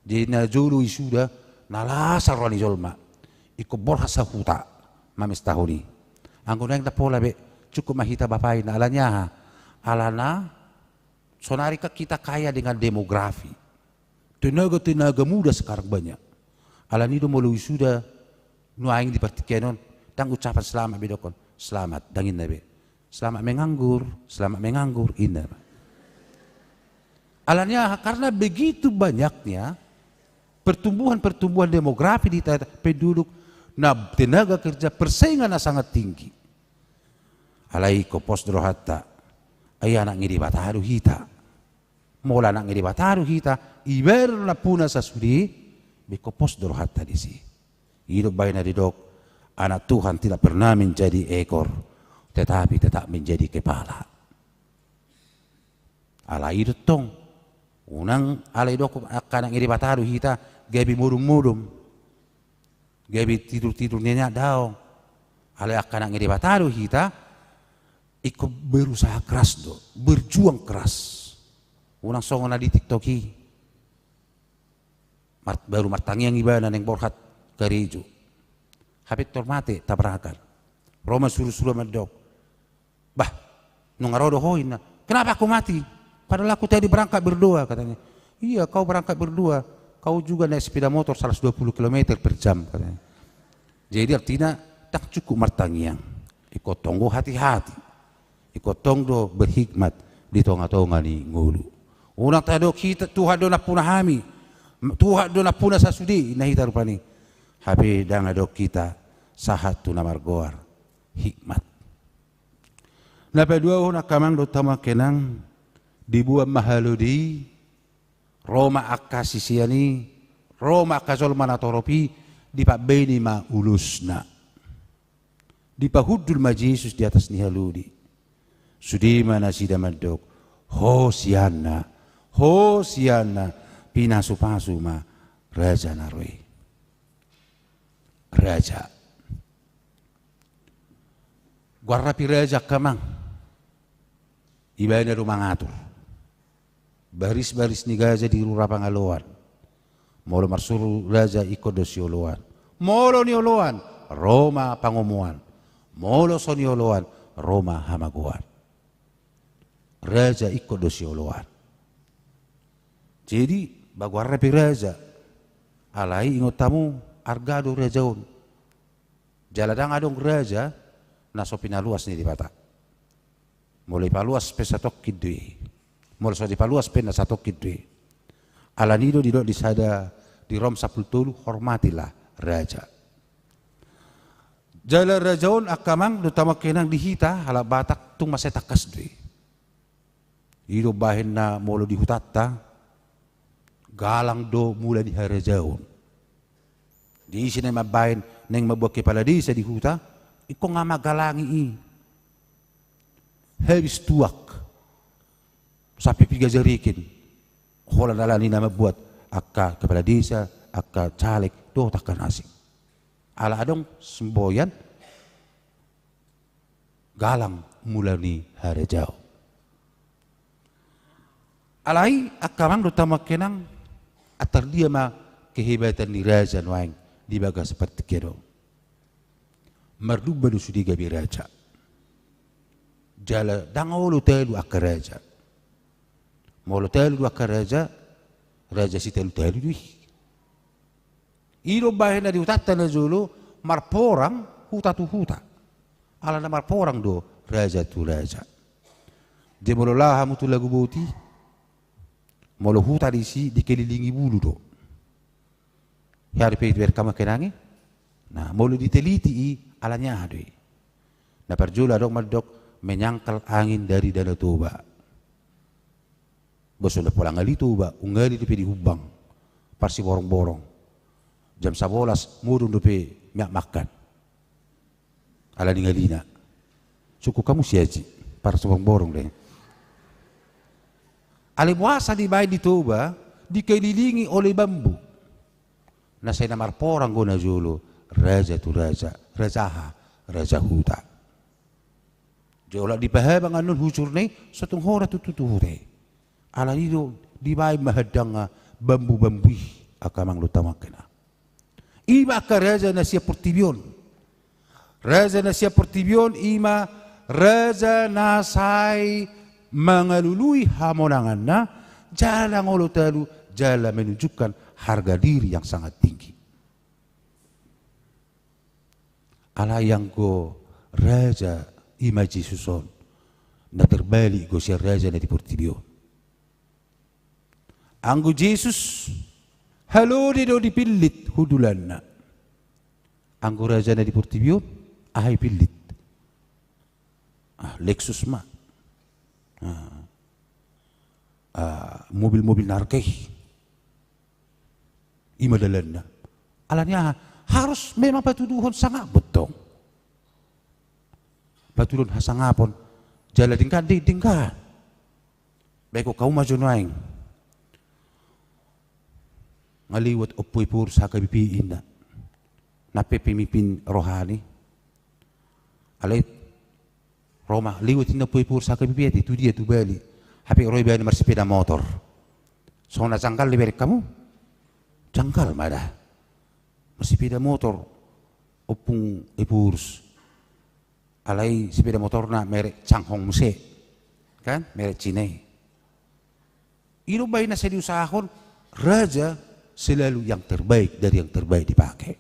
Jadi na jolo wisuda, na las roha ni jolma. Ingkon borhat sahuta mamestahon i. Anggo nuaeng ndang pola be, cukup ma hita bapa i, ninna. Alani aha? Alana sonari kan kita kaya dengan demografi. Tenaga-tenaga muda sekarang banyak. Alani do molo wisuda nuaeng di partingkian on, ndang ucapan selamat be didokhon. Selamat, ndang inna be. Selamat menganggur, selamat menganggur, inna. Alani aha? Karena begitu banyaknya pertumbuhan-pertumbuhan demografi di ta-, penduduk, na tenaga kerja, persaingan na sangat tinggi. Alai ingkon pos do rohanta, ai anak ni Debata do hita. Molo anak ni Debata do hita, ibaen do nampuna sasude, be ingkon pos do rohanta disi. I do umbahen na didok, anak Tuhan tidak pernah menjadi ekor, tetapi tetap menjadi kepala. Alai i do tong, unang alai didok angka anak ni Debata do hita, gabe modom-modom, gabe tidur-tidur ninian, daong. Alai angka anak ni Debata do hita, ingkon berusaha keras do, berjuang keras. Unang songon na di TikTok i. Mar-, baru martangiang ibana naeng borhat karejo. Hape tor mate tabrakan. Ro ma suru-suru mandok, "Bah, nunga ro do ho?" inna. "Kenapa aku mati? Padahal aku tadi berangkat berdua," katanya. "Iya, kau berangkat berdua. Kau juga naik sepeda motor seratus dua puluh kilometer per jam," katanya. Jadi artina, ndang cukup martangiang. Ingkon tong do hati-hati. Ingkon tong do berhikmat di tonga-tonga ni ngolu. Unang tadok hita, Tuhan do nampuna hami, Tuhan do nampuna sasude, ninna hita rupani. Hape ndang adong hita sahat tu na margoar hikmat. Na paduahon, angka amang dohot hamu angka inang, diboan ma halode i, ro ma angka sisean i, ro ma angka jolma na torop i, dipambahen i ma ulosna. Dipahundul ma Jesus di atas ni halode i. Sude ma nasida mandok, "Hosianna, Hosianna, pinasu-pasu ma Raja na ro i." Raja. Goar rapi raja, angka amang, ibana do mangatur. Baris-baris ni gaja di rura pangaloan. Molo marsuru raja, ingkon do sioloan. Molo nioloan, ro ma pangomoan. Molo so nioloan, ro ma hamagoan. Raja ingkon do sioloan. Jadi, ba goarna pe raja. Alai ingot hamu, arga do raja on. Jala ndang adong raja na so pinaluas ni Debata. Molo dipaluas pe satongkin do i. Molo so dipaluas pe na satongkin do i. Alani do didok di sada, di Rom sampulu tolu, hormatilah raja. Jala raja on, angka amang dohot hamu angka inang, di hita halak Batak tung mansai tangkas do i. I do umbahen na molo di hutanta, galang do mula ni harajaon. Di isi na mambahen naeng mambuat kepala desa di huta, ingkon nga manggalangi i. Habis tuak. Sampe piga jariken. Holan alani na mambuat angka kepala desa, angka caleg, dohot angka na asing. Ala adong semboyan, galang mula ni harajaon. Alai angka amang dohot hamu angka inang, Tardia ma kehebatan ni raja nuaeng di bagasan partingkian on. Marlumba do sude gabe raja. Jala ndang olo talu angka raja. Molo talu do angka raja, raja sitalu-talu do i. I do bahen na di hutanta na jolo marporang huta tu huta. Alana marporang do raja tu raja. Jadi molo laho hamu tu Laguboti, molo huta disi dikelilingi bulu do. Hea dope dibereng hamu angka inang i? Nah, molo diteliti i, alani aha do i? Na parjolo adong mandok menyangkal angin dari Danau Toba. Boasa na pola ngali Toba, unggali dope di Humbang, parsiborong-borong. Jam sabolas modom dope miak makan. Alani ngalina. Sungkun hamu si Aji, parsiborong-borong do i. Alai boasa dibaen di Toba, dikelilingi oleh bambu. Na sai na marporang do na jolo, raja tu raja, raja aha, raja huta. Jolo dipahabang annon hujur na i, so tung horas tutu tu huta i. Alani i do dibaen ma handangna bambu-bambu i, angka amang dohot hamu angka inang. I ma angka raja na sian portibi on. Raja na sian portibi on i ma raja na sai mangalului hamonanganna, jala ndang olo talu, jala menunjukkan harga diri yang sangat tinggi. Alai anggo raja i ma Jesus on, na terbalik do sian raja na di portibi on. Anggo Jesus, halode do dipillit hundulanna. Anggo raja na di portibi on, aha dipillit? Ah, Lexus ma. Ah, ah, mobil-mobil na arga i. I ma dalanna. Alani aha? Harus memang patuduhon sangap do tong. Patuduhon hasangapon. Jala denggan do i, denggan. Baen hamu ma jo nuaeng. Nga liwat Ompu Epur H K B P i, inna. Na pe pemimpin rohani. Alai ro ma, liwat inna Ompu Epur H K B P i ate, tu dia, tu Bali. Hape ro ibana marsepeda motor. Songon na janggal dibereng hamu? Janggal ma da. Marsepeda motor Ompung Epur. Alai sepeda motorna merek Changhong muse, kan? Merek Cina i. I do baen na sai diusahahon, raja selalu yang terbaik dari yang terbaik dipake.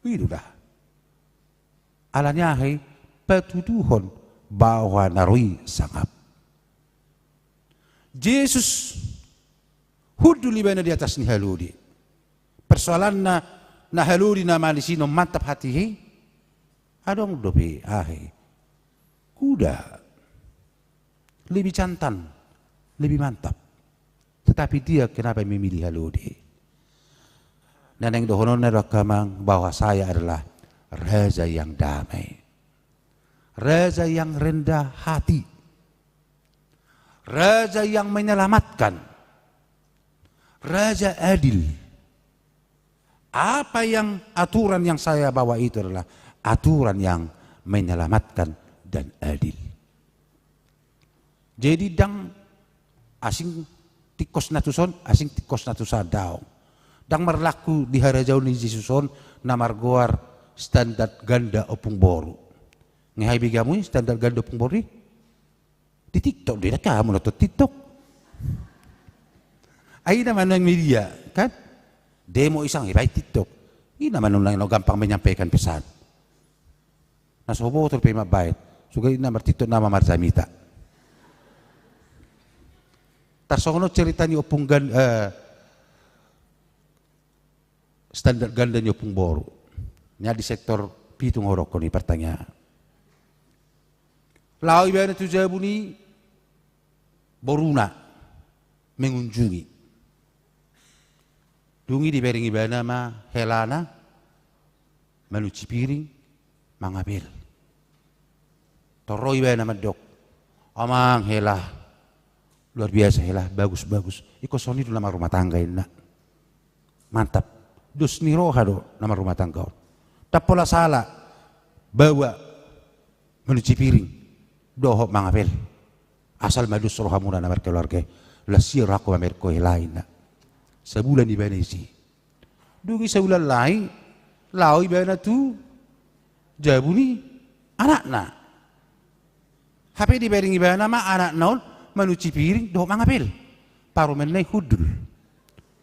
I do da. Alani aha i? Patuduhon bahwa na ro i sangap. Jesus hundul ibana di atas ni halode. Persoalanna, na halode na manis i, na mantap hatiha i, adong dope aha i? Kuda. Lebih jantan, lebih mantap. Tetapi dia kenapa memilih halode? Na naeng dohononna do angka amang bahwa saya adalah raja yang damai. Raja yang rendah hati. Raja yang menyelamatkan. Raja adil. Apa yang, aturan yang saya bawa itu adalah aturan yang menyelamatkan dan adil. Jadi ndang asing tingkos na tuson, asing tingkos na tusan, daong. Ndang marlaku di harajaon ni Jesus on na margoar standar ganda ompung boru. Nge, aha i, bege hamu i standar ganda ompung boru i? Di TikTok do i, ndang hamu nonton TikTok. Ai i nama nuaeng media, kan? Demo i sanga dibaen TikTok. I nama nuaeng na gampang menyampaikan pesan. Na so botor pe mambaen. Sude i na mar-TikTok, nama marjamita. Tarsongon on cerita ni ompung gan-, eh, standar ganda ni ompung boru. Nian di sektor pitu nga hudokkon i, pertanyaan. Laho ibana tu jabu ni boruna mengunjungi. Dung i dibereng ibana ma helana, manunci piring, mangapel. Tor ro ibana mandok, "Amang, hela. Luar biasa hela, bagus, bagus. Ingkon songon i do na marrumah tangga," inna. Mantap. Dos ni roha do na marrumah tangga on. Ndang pola sala baoa manunci piring dohot mangapel. Asal ma dos rohamuna na markeluarga i. Las ia rohangku mamereng ho hela, inna. Sabulan ibana disi. Dung i sabulan lain, laho ibana tu jabu ni anakna. Hape dibereng ibana ma anakna on manuci piring dohot mangapel. Parumaenna i hundul.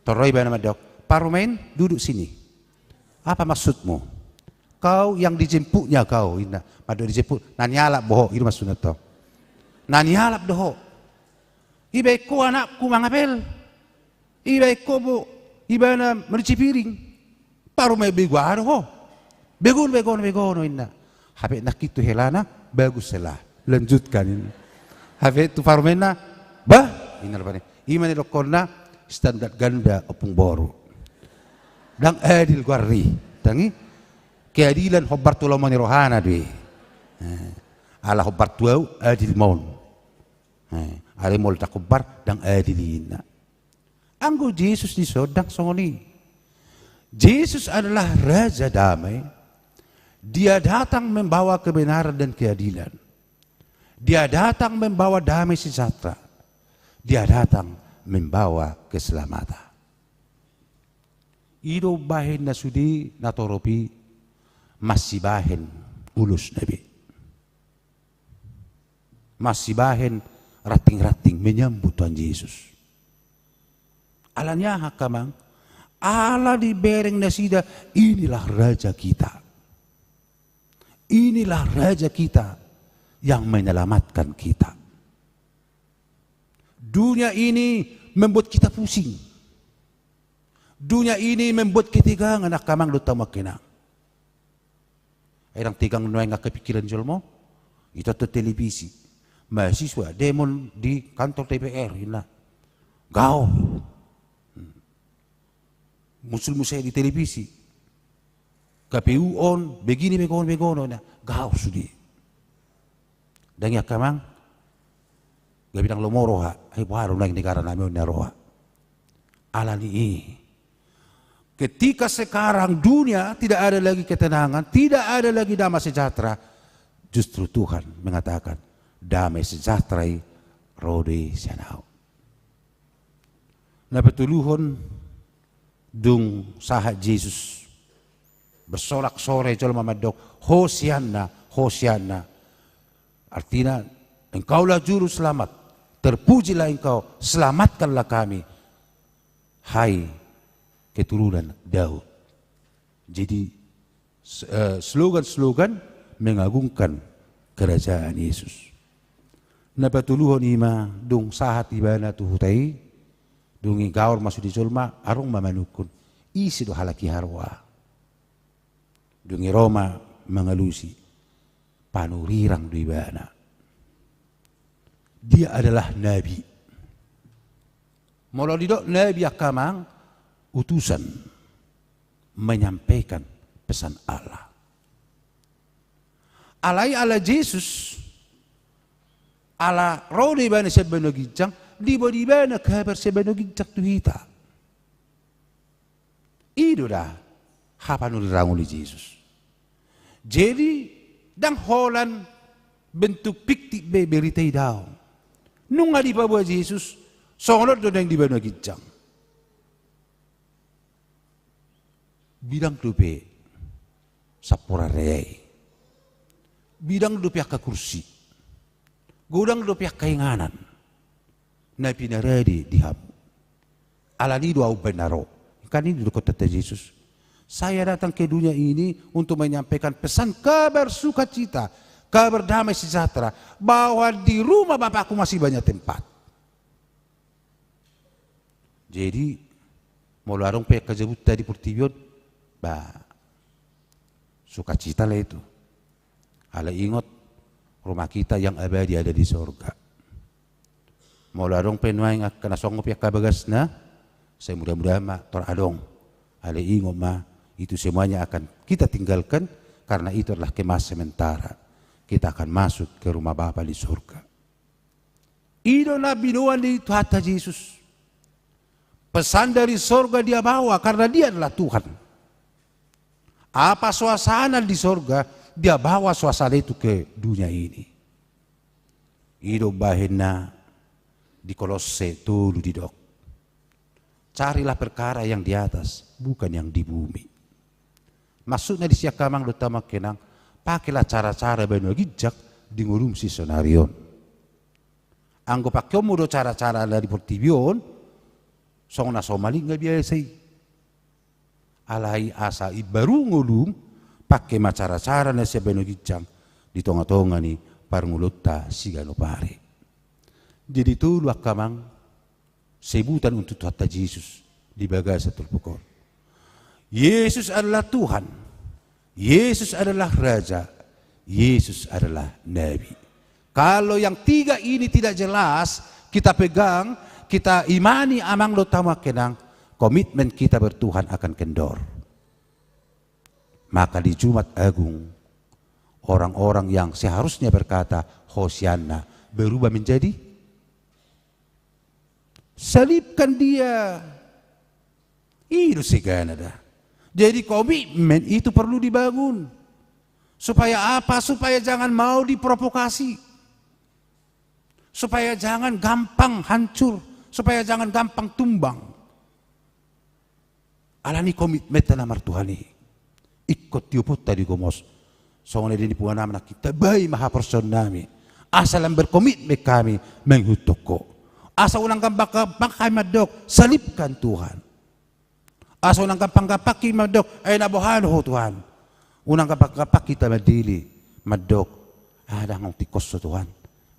Tor ro ibana mandok, "Parumaen, duduk sini. Apa maksudmu? Kau yang dijemputnya kau," inna. Mandok dijemput, na nialap do ho, i do maksudna tong. Na nialap do ho. Ibaen ho anakku mangapel. Ibaen ho ibana manuci piring. Parumaen, bego aha do ho? Begono, begono, begono, inna. Hape nangkin tu helana, bagus hela. Lanjutkan, inna. Hape tu parumaenna, bah, inna rupani. I ma na nidokkonna, standar ganda ompung boru. Ndang adil goarna i. Tangi, keadilan hombar tu lomo ni rohana do i. Eh, ala hombar tu ahu, adil ma on. Eh, alai molo ndang hombar, ndang adil i, inna. Anggo Jesus dison ndang songon i. Jesus adalah Raja Damai. Dia datang membawa kebenaran dan keadilan. Dia datang membawa damai sejahtera. Dia datang membawa keselamatan. I do umbahen na sude natorop i masibahen ulosna be. Masibahen ranting-ranting menyambut Tuhan Jesus. Alani aha, angka amang? Ala dibereng nasida, inilah raja kita. Inilah raja kita yang menyelamatkan kita. Dunia ini membuat kita pusing. Dunia ini membuat ketegangan, angka amang dohot hamu angka inang. Ai ndang tegang nuaeng angka pikiran jolma? Itonton televisi. Mahasiswa demo di kantor D P R, inna. Gaor. Hmm. Muncul muse di televisi. K P U on, begini, begono, begono, inna. Gaor sude. Ndang i, angka amang? Gabe ndang lomo roha. Ai boha do nuaeng negara nami on, ninna roha. Alani i, ketika sekarang dunia tidak ada lagi ketenangan, tidak ada lagi damai sejahtera, justru Tuhan mengatakan, damai sejahtera i ro do i sian ahu. Na patoluhon, dung sahat Jesus, bersorak-sorai jolma mandok, Hosianna, Hosianna. Artina, Engkaulah Juru Selamat, terpujilah Engkau, selamatkanlah kami, hai keturunan Daud. Jadi, s-, eh, slogan-slogan mengagungkan kerajaan Yesus. Na patoluhon i ma, dung sahat ibana tu huta i, dung i gaor ma sude jolma, adong ma manungkun, ise do halak i haroa? Dung i ro ma mangalusi, panurirang do ibana. Dia adalah nabi. Molo didok nabi, angka amang, utusan menyampaikan pesan Allah. Alai ala Jesus, ala ro do ibana sian banua ginjang, diboan ibana kabar sian banua ginjang tu hita. I do da hapanurirang ni Jesus. Jadi, ndang holan bentuk fiktif be berita i, daong. Nunga dipaboa Jesus, songon on do naeng di banua ginjang. Bidang dope samporan rea i. Bidang dope angka kursi. Godang dope angka inganan na pinarade di hamu. Alani i do ahu umbahen na ro. Kan i do didokkon Tuhan Jesus. Saya datang ke dunia ini untuk menyampaikan pesan kabar sukacita, kabar damai sejahtera, bahwa di rumah Bapakku masih banyak tempat. Jadi, molo adong pe angka jabunta di portibi on, bah, sukacita lah itu. Alai ingot, rumah kita yang abadi ada di sorga. Molo adong pe nuaeng angka na songon pe angka bagasna, sai mudah-mudahan ma tor adong. Alai ingot ma, itu semuanya akan kita tinggalkan, karena itu adalah kemah sementara. Kita akan masuk ke rumah Bapa di sorga. I do na binoan ni Tuhanta Jesus. Pesan dari sorga dia bawa karena dia adalah Tuhan. Apa suasana di sorga, dia bawa suasana itu ke dunia ini. I do bahenna di Kolosse tolu didok. Carilah perkara yang di atas, bukan yang di bumi. Maksudna disi angka amang dohot hamu angka inang, pakelah cara-cara banua ginjang di ngolum sisaonari on. Anggo pakeonmu do cara-cara na di portibi on, songon na so maligna biasa i. Alai asa imbaru ngolum, pake ma cara-cara na sian banua ginjang di tonga-tonga ni parngoluonta siganup ari. Jadi tolu angka amang, sebutan untuk Tuhanta Jesus di bagasan turpuk on. Yesus adalah Tuhan, Yesus adalah Raja, Yesus adalah Nabi. Kalau yang tiga ini tidak jelas kita pegang, kita imani amang dohot hamu angka inang, komitmen kita bertuhan akan kendor. Maka di Jumat Agung, orang-orang yang seharusnya berkata Hosianna berubah menjadi salibkan dia. I do segana da. Jadi komitmen itu perlu dibangun. Supaya apa? Supaya jangan mau diprovokasi. Supaya jangan gampang hancur. Supaya jangan gampang tumbang. Alani komitmenta na martuhan i. Ingkon tioponta digomos. Songon na di ni punguan nami nangkin, tabai ma haporseaonnami. Asa lam berkomitmen hami mangihuthon Ho. Asa unang gampang-gampang hami mandok, salibkan Tuhan. Asa unang gampang-gampang hami mandok, ai na boha do Ho Tuhan. Unang gampang-gampang hita mandele, mandok, ah, ndang tingkos Ho Tuhan.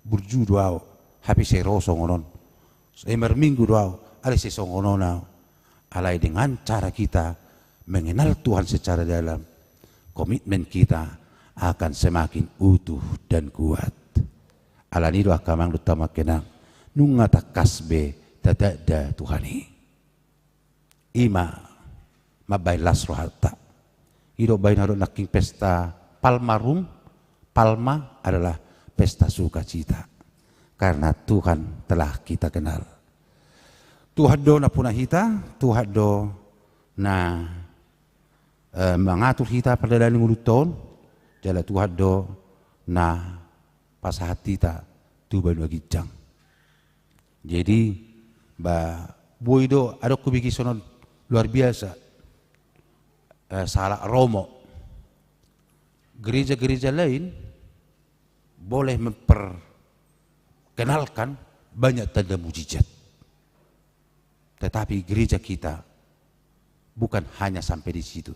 Burju do ahu, hape sai ro songon on. Sai marminggu do ahu, alai sai songon on ahu. Alai dengan cara kita mengenal Tuhan secara dalam, komitmen kita akan semakin utuh dan kuat. Alani do angka amang dohot hamu angka inang, nunga tangkas be tatanda Tuhan i. I ma mambahen las rohanta. I do umbahen adong nangkin pesta Palmarum, Palma adalah pesta sukacita. Karena Tuhan telah kita kenal. Tuhan do nampuna hita, Tuhan do na, eh, mangatur hita pardalanan ni ngolunta on, jala Tuhan do na pasahat hita tu banua ginjang. Jadi, ba, boi do adong hubege songon luar biasa, eh, sahalak Romo. Gereja-gereja lain boleh memperkenalkan banyak tanda mujizat. Tetapi gereja kita bukan hanya sampai di situ,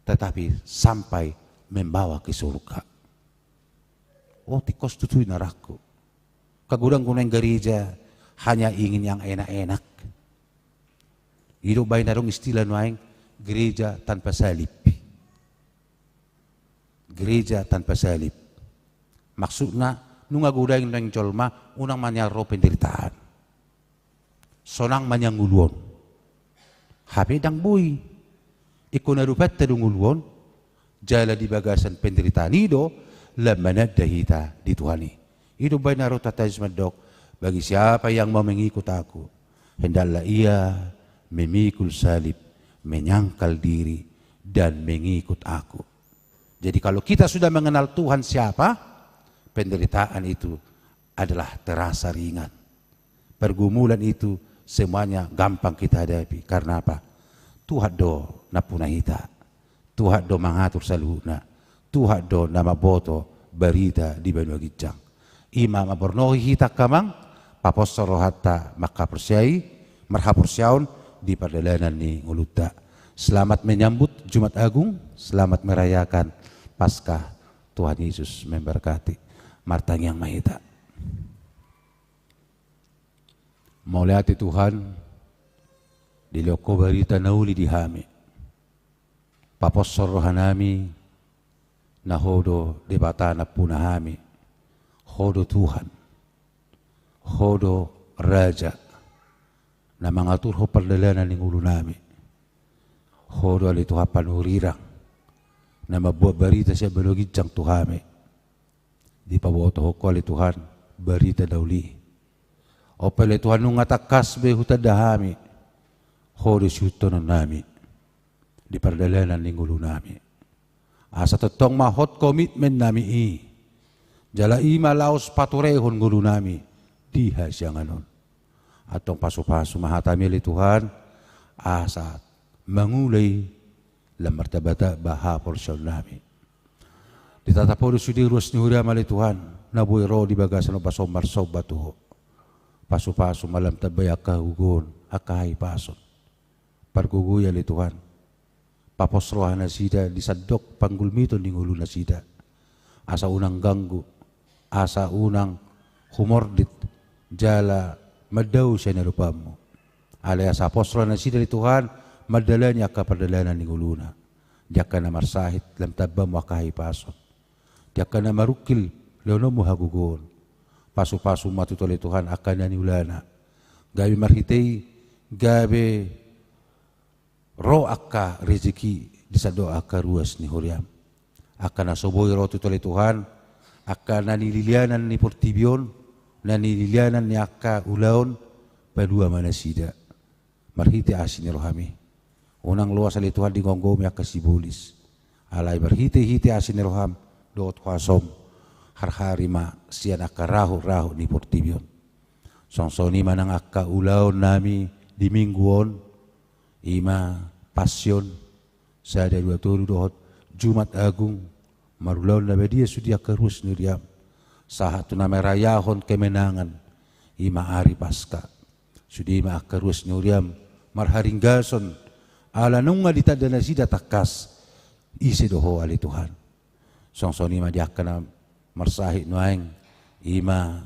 tetapi sampai membawa ke surga. Oh, tingkos tutu i na rohangku. Godang do nuaeng gereja hanya ingin yang enak-enak. I do umbahen adong istilah nuaeng gereja tanpa salib. Gereja tanpa salib. Maksudna, nunga godang nuaeng jolma, unang ma nian ro penderitaan. Sonang ma nian ngolu on. Hape ndang boi. Ingkon adopanta do ngolu on. Jala di bagasan penderitaan i do, lam mananda hita di Tuhan i. I do umbahen na ro Tuhanta Jesus mandok, bagi siapa yang mau mengikut Aku, hendaklah ia memikul salib, menyangkal diri, dan mengikut Aku. Jadi kalau kita sudah mengenal Tuhan siapa, penderitaan itu adalah terasa ringan. Pergumulan itu semuanya gampang kita hadapi. Karena apa? Tuhan do nampuna hita. Tuhan do mangatur saluhutna. Tuhan do na mamboto barita di banua ginjang. I ma mamborngin hita angka amang, paposhon rohanta mangkaporseai, marhaporseaon di pardalanan ni ngolunta. Selamat menyambut Jumat Agung, selamat merayakan Paskah. Tuhan Yesus memberkati. Martangiang ma hita. Mauliate Tuhan, dilehon Ho barita na uli di hami. Paposhon rohanami, na Ho do Debata nampuna hami, Ho do Tuhan, Ho do Raja, na mangaturhon pardalanan ni ngolunami. Ho do ale Tuhan panurirang, na mambuat barita sian banua ginjang tu hami. Dipabotohon Ho ale Tuhan barita na uli. On pe ale Tuhan nunga tangkas be hutanda hami, Ho do siihutonnami di pardalanan ni ngolunami. Asa tongtong ma hot komitmennami i. Jala i ma laos paturehon ngolunami di hasiangan on. Antong pasupasu ma hatami ale Tuhan, asa mangula i lam martambatamba haporseaonnami. Ditatap Ho do sude ruas ni huriaM ale Tuhan, na boi ro di bagasan ombas on marsomba tu Ho. Pasupasu ma lam tamba i angka hagogoon, angka hahipason. Pargogoi ale Tuhan, papos rohanasida di sandok panggulmiton ni ngolunasida, asa unang ganggu, asa unang humordit jala mandao sian adopanMu. Alai asa pos rohanasida ale Tuhan, mandalani angka pardalanan ni ngoluna. Di angka na marsahit lam tamba Ho angka hahipason. Di angka na marungkil lehononMu hagogoon. Pasupasu ma tutu ale Tuhan angka na niulana, gabe marhite i gabe ro angka rejeki di sandok angka ruas ni huriaM. Angka na so boi ro tutu ale Tuhan, angka na nililianan ni portibi on, na nililianan ni angka ulaon, palua ma nasida marhite asi ni rohaMi. Unang loas ale Tuhan digomgomi angka sibolis. Alai marhitehite asi ni rohaM dohot huasoM, harhari ma sian angka rahut-rahut ni portibi on. Songon i ma nang angka ulaonnami di minggu on, i ma Pasion, sada, dua, tolu dohot Jumat Agung, marulaon na badia sude angka ruas ni huriaM, sahat tu na marayahon kemenangan, i ma ari Paska. Sude ma angka ruas ni huriaM marharinggason, ala nunga ditanda nasida tangkas ise do Ho ale Tuhan. Songon i ma di angka na marsahit nuaeng, i ma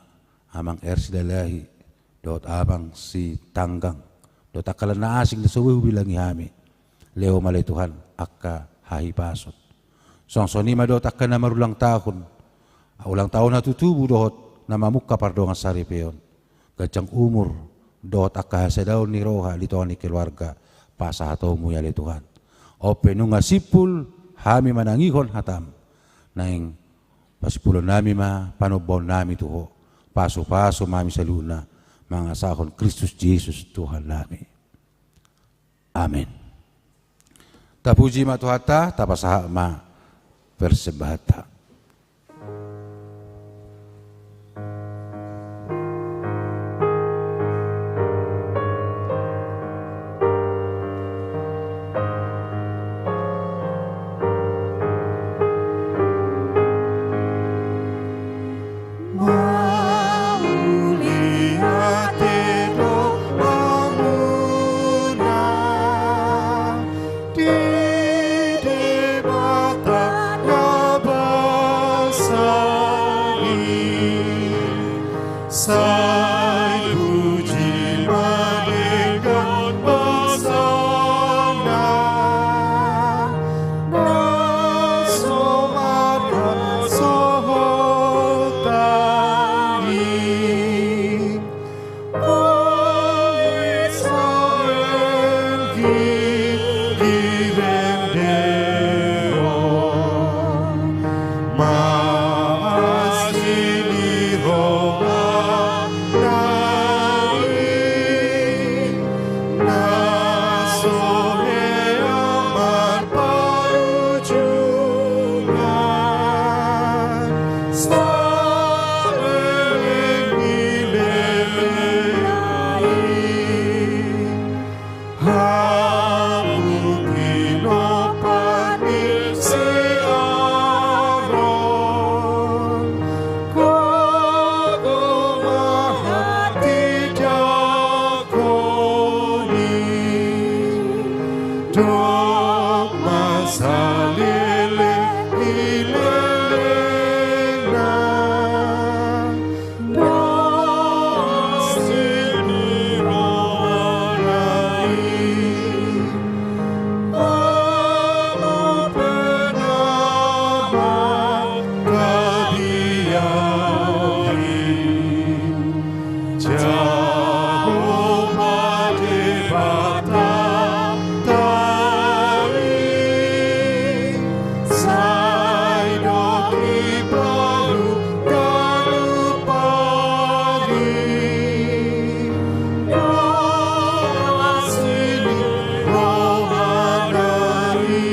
Amang R. Silalahi dohot Amang Sitanggang, dohot angka na asing na so boi hubilangi hami. Lehon ma ale Tuhan angka hahipason. Songon i ma dohot angka na marulang tahun, ulang tahun na tutubu dohot na mamungka pardongansaripeon, ganjang umur dohot angka hasadaon ni roha di tonga ni keluarga, pasahatonMu i ale Tuhan. On pe nunga simpul hami manangihon hataM, naeng pasimpulonnami ma panombaonnami tu Ho. Pasupasu ma hami saluhutna mangasahon Kristus Jesus Tuhannami. Amen. Tapuji ma Tuhanta, tapasahat ma persembahanta. Mauliate do hamuna di Debata na basa i. Sai puji ma denggan basana, na so marga so hotang i. O Israel, ginggir endehon ma asi ni roha na i, na so hea marparujungan saleleng ni lelengna i. Hamu pinompar ni si Aron, gogo ma hatidiakon i, dok ma saleleng ni lelengna. Sai dok i palu ganup ari, asi ni rohana i.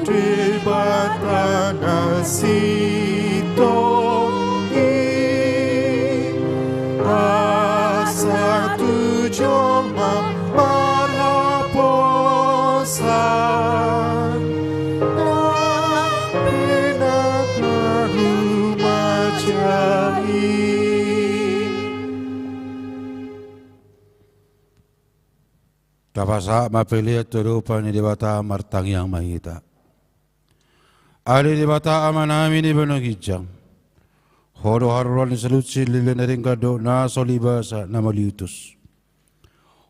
Debata na sintong i, asa tu jolma marhaposan, nang pe na marhumajai. Tapasahat ma pelean tu adopan ni Debata, martangiang ma hita. Ale Debata Amanami na di banua ginjang, Ho do haroroan ni saluhut silehilehon na denggan dohot na so libasa na mauliutus.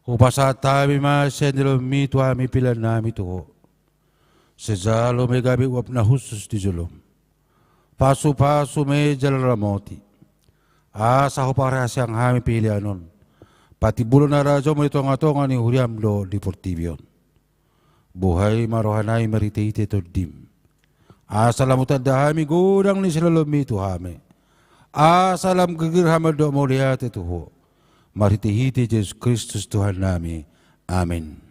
Hupasahat hami ma sian joloMi tu hami peleannami tu Ho. Sai jalo ma i gabe uap na hushus di joloM. Pasupasu ma i jala ramoti, asa huparhaseang hami pelean on patimbulhon harajaonMu di tongatonga ni huriaM dohot di portibi on. Buhai ma rohanami marhitehite TondiM, asa lam hutanda hami godang ni siloloMi tu hami, asa lam girgir hami mandok mauliate tu Ho. Marhitehite Jesus Kristus Tuhannami. Amen.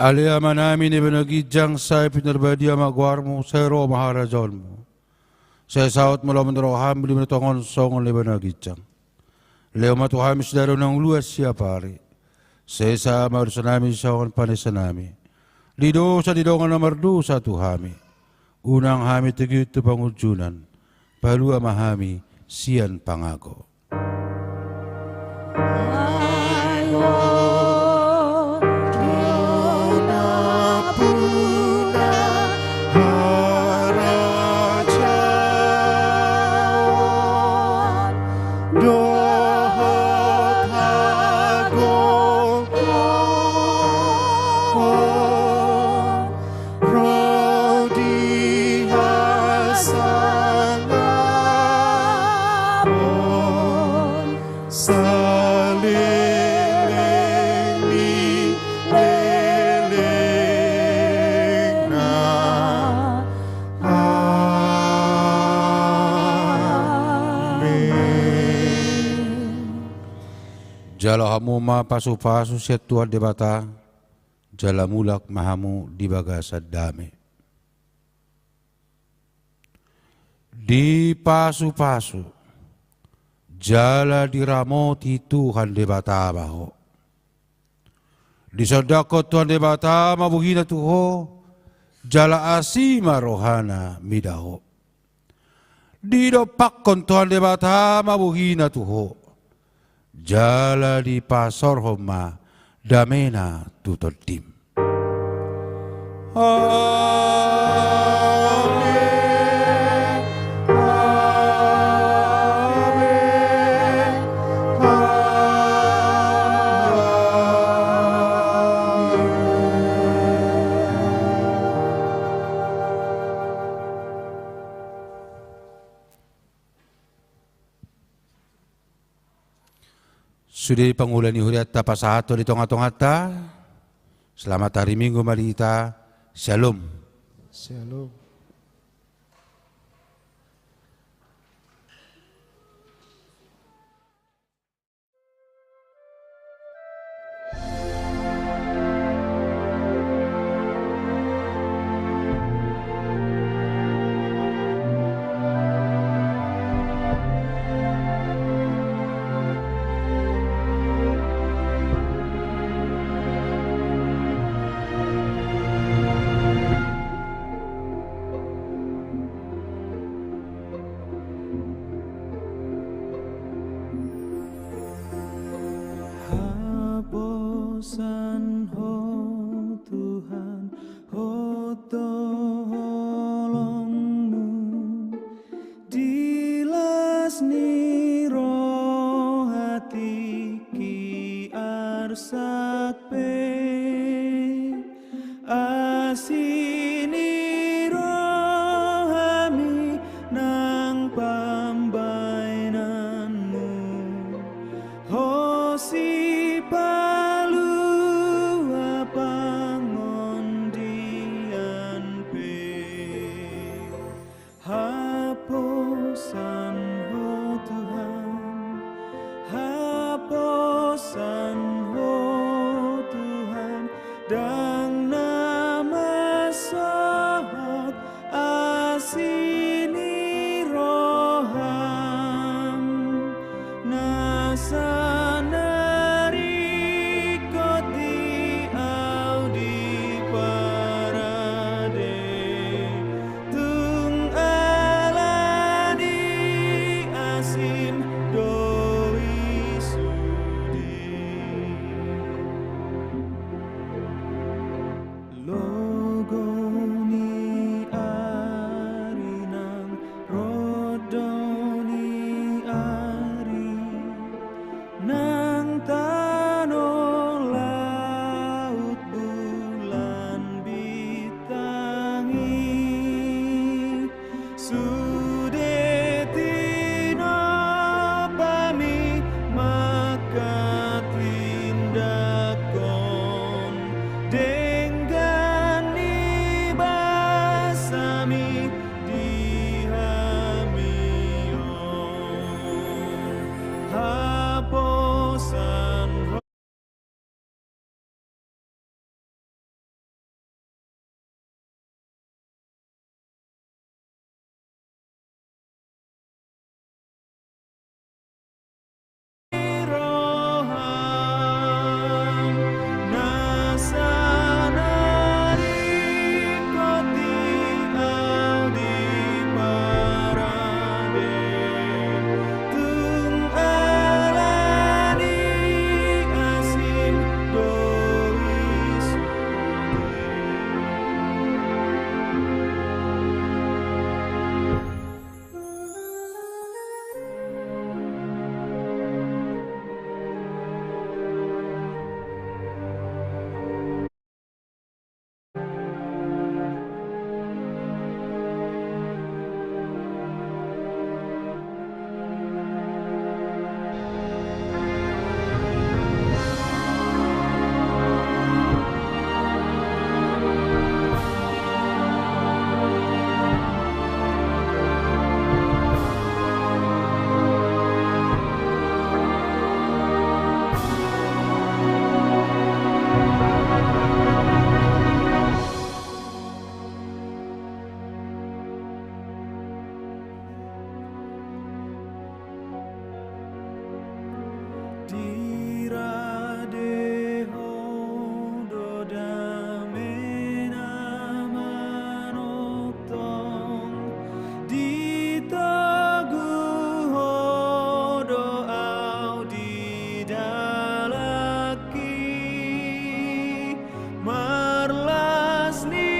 Ale Amanami na di banua ginjang, sai pinarbadia ma goarMu, sai ro ma harajaonMu. Sai saut ma lomo ni rohaM di banua tonga on songon na di banua ginjang. Lehon ma tu hami sadari on hangoluan siapari. Sesa ma dosanami songon panesanami di dosa ni dongan na mardosa tu hami. Unang hami togihon tu pangunjunan, palua ma hami sian pangago. Dohot hagolongan ro di hasangapon saleleng ni lelengna. Amen. Jalo hamu ma pasupasu sian Tuhan Debata, jala mulak ma hamu di bagasan dame. Dipasupasu jala diramoti Tuhan Debata ma ho. Disondangkon Tuhan Debata ma bohina tu ho, jala asi ma rohana mida ho. Didompakkon Tuhan Debata ma bohina tu ho, jala dipasaorhon ma damena tu tondim. Amen. Amen. Amen. Sude pangula ni hurianta pasahathon di tongatonganta. Selamat hari Minggu ma di hita. Syalom. Syalom. Ki arsak pe asi ni rohami nang pambaenanmu, ho sipalua pangondian pe. Haposan ho Tuhan, haposan ho Tuhan, ndang na mansohot asi ni roham. Nasa na ringkot di au di parade, tung ala ni asim do i sude. Logo ni ari nang rodo ni ari, nang tano laut bulan bintang i, sude tinopa mi manghatindanghon denggan ni basami di hami on. Haposan Dirade Ho do dame na manongtong, ditogu Ho do au di dalanki. Marlas ni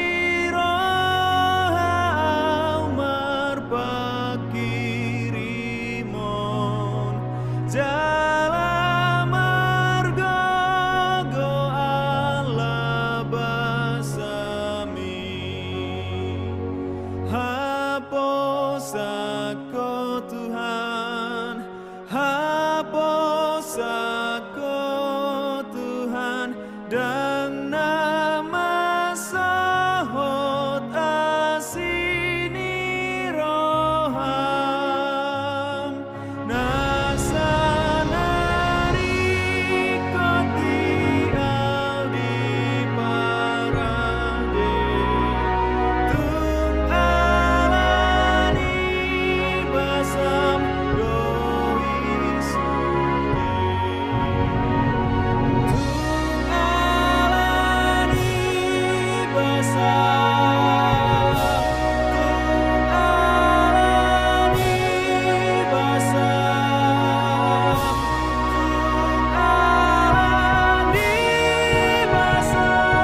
roha au marpanghirimon, jala margogo ala basami. Haposan Ho Tuhan, haposan Ho Tuhan, ndang na mansohot asi ni roham. Nasa na ringkot di au di parade, tung ala ni basam do i sude. Tung ala ni basam, tung ala ni basam, tung ala ni basam.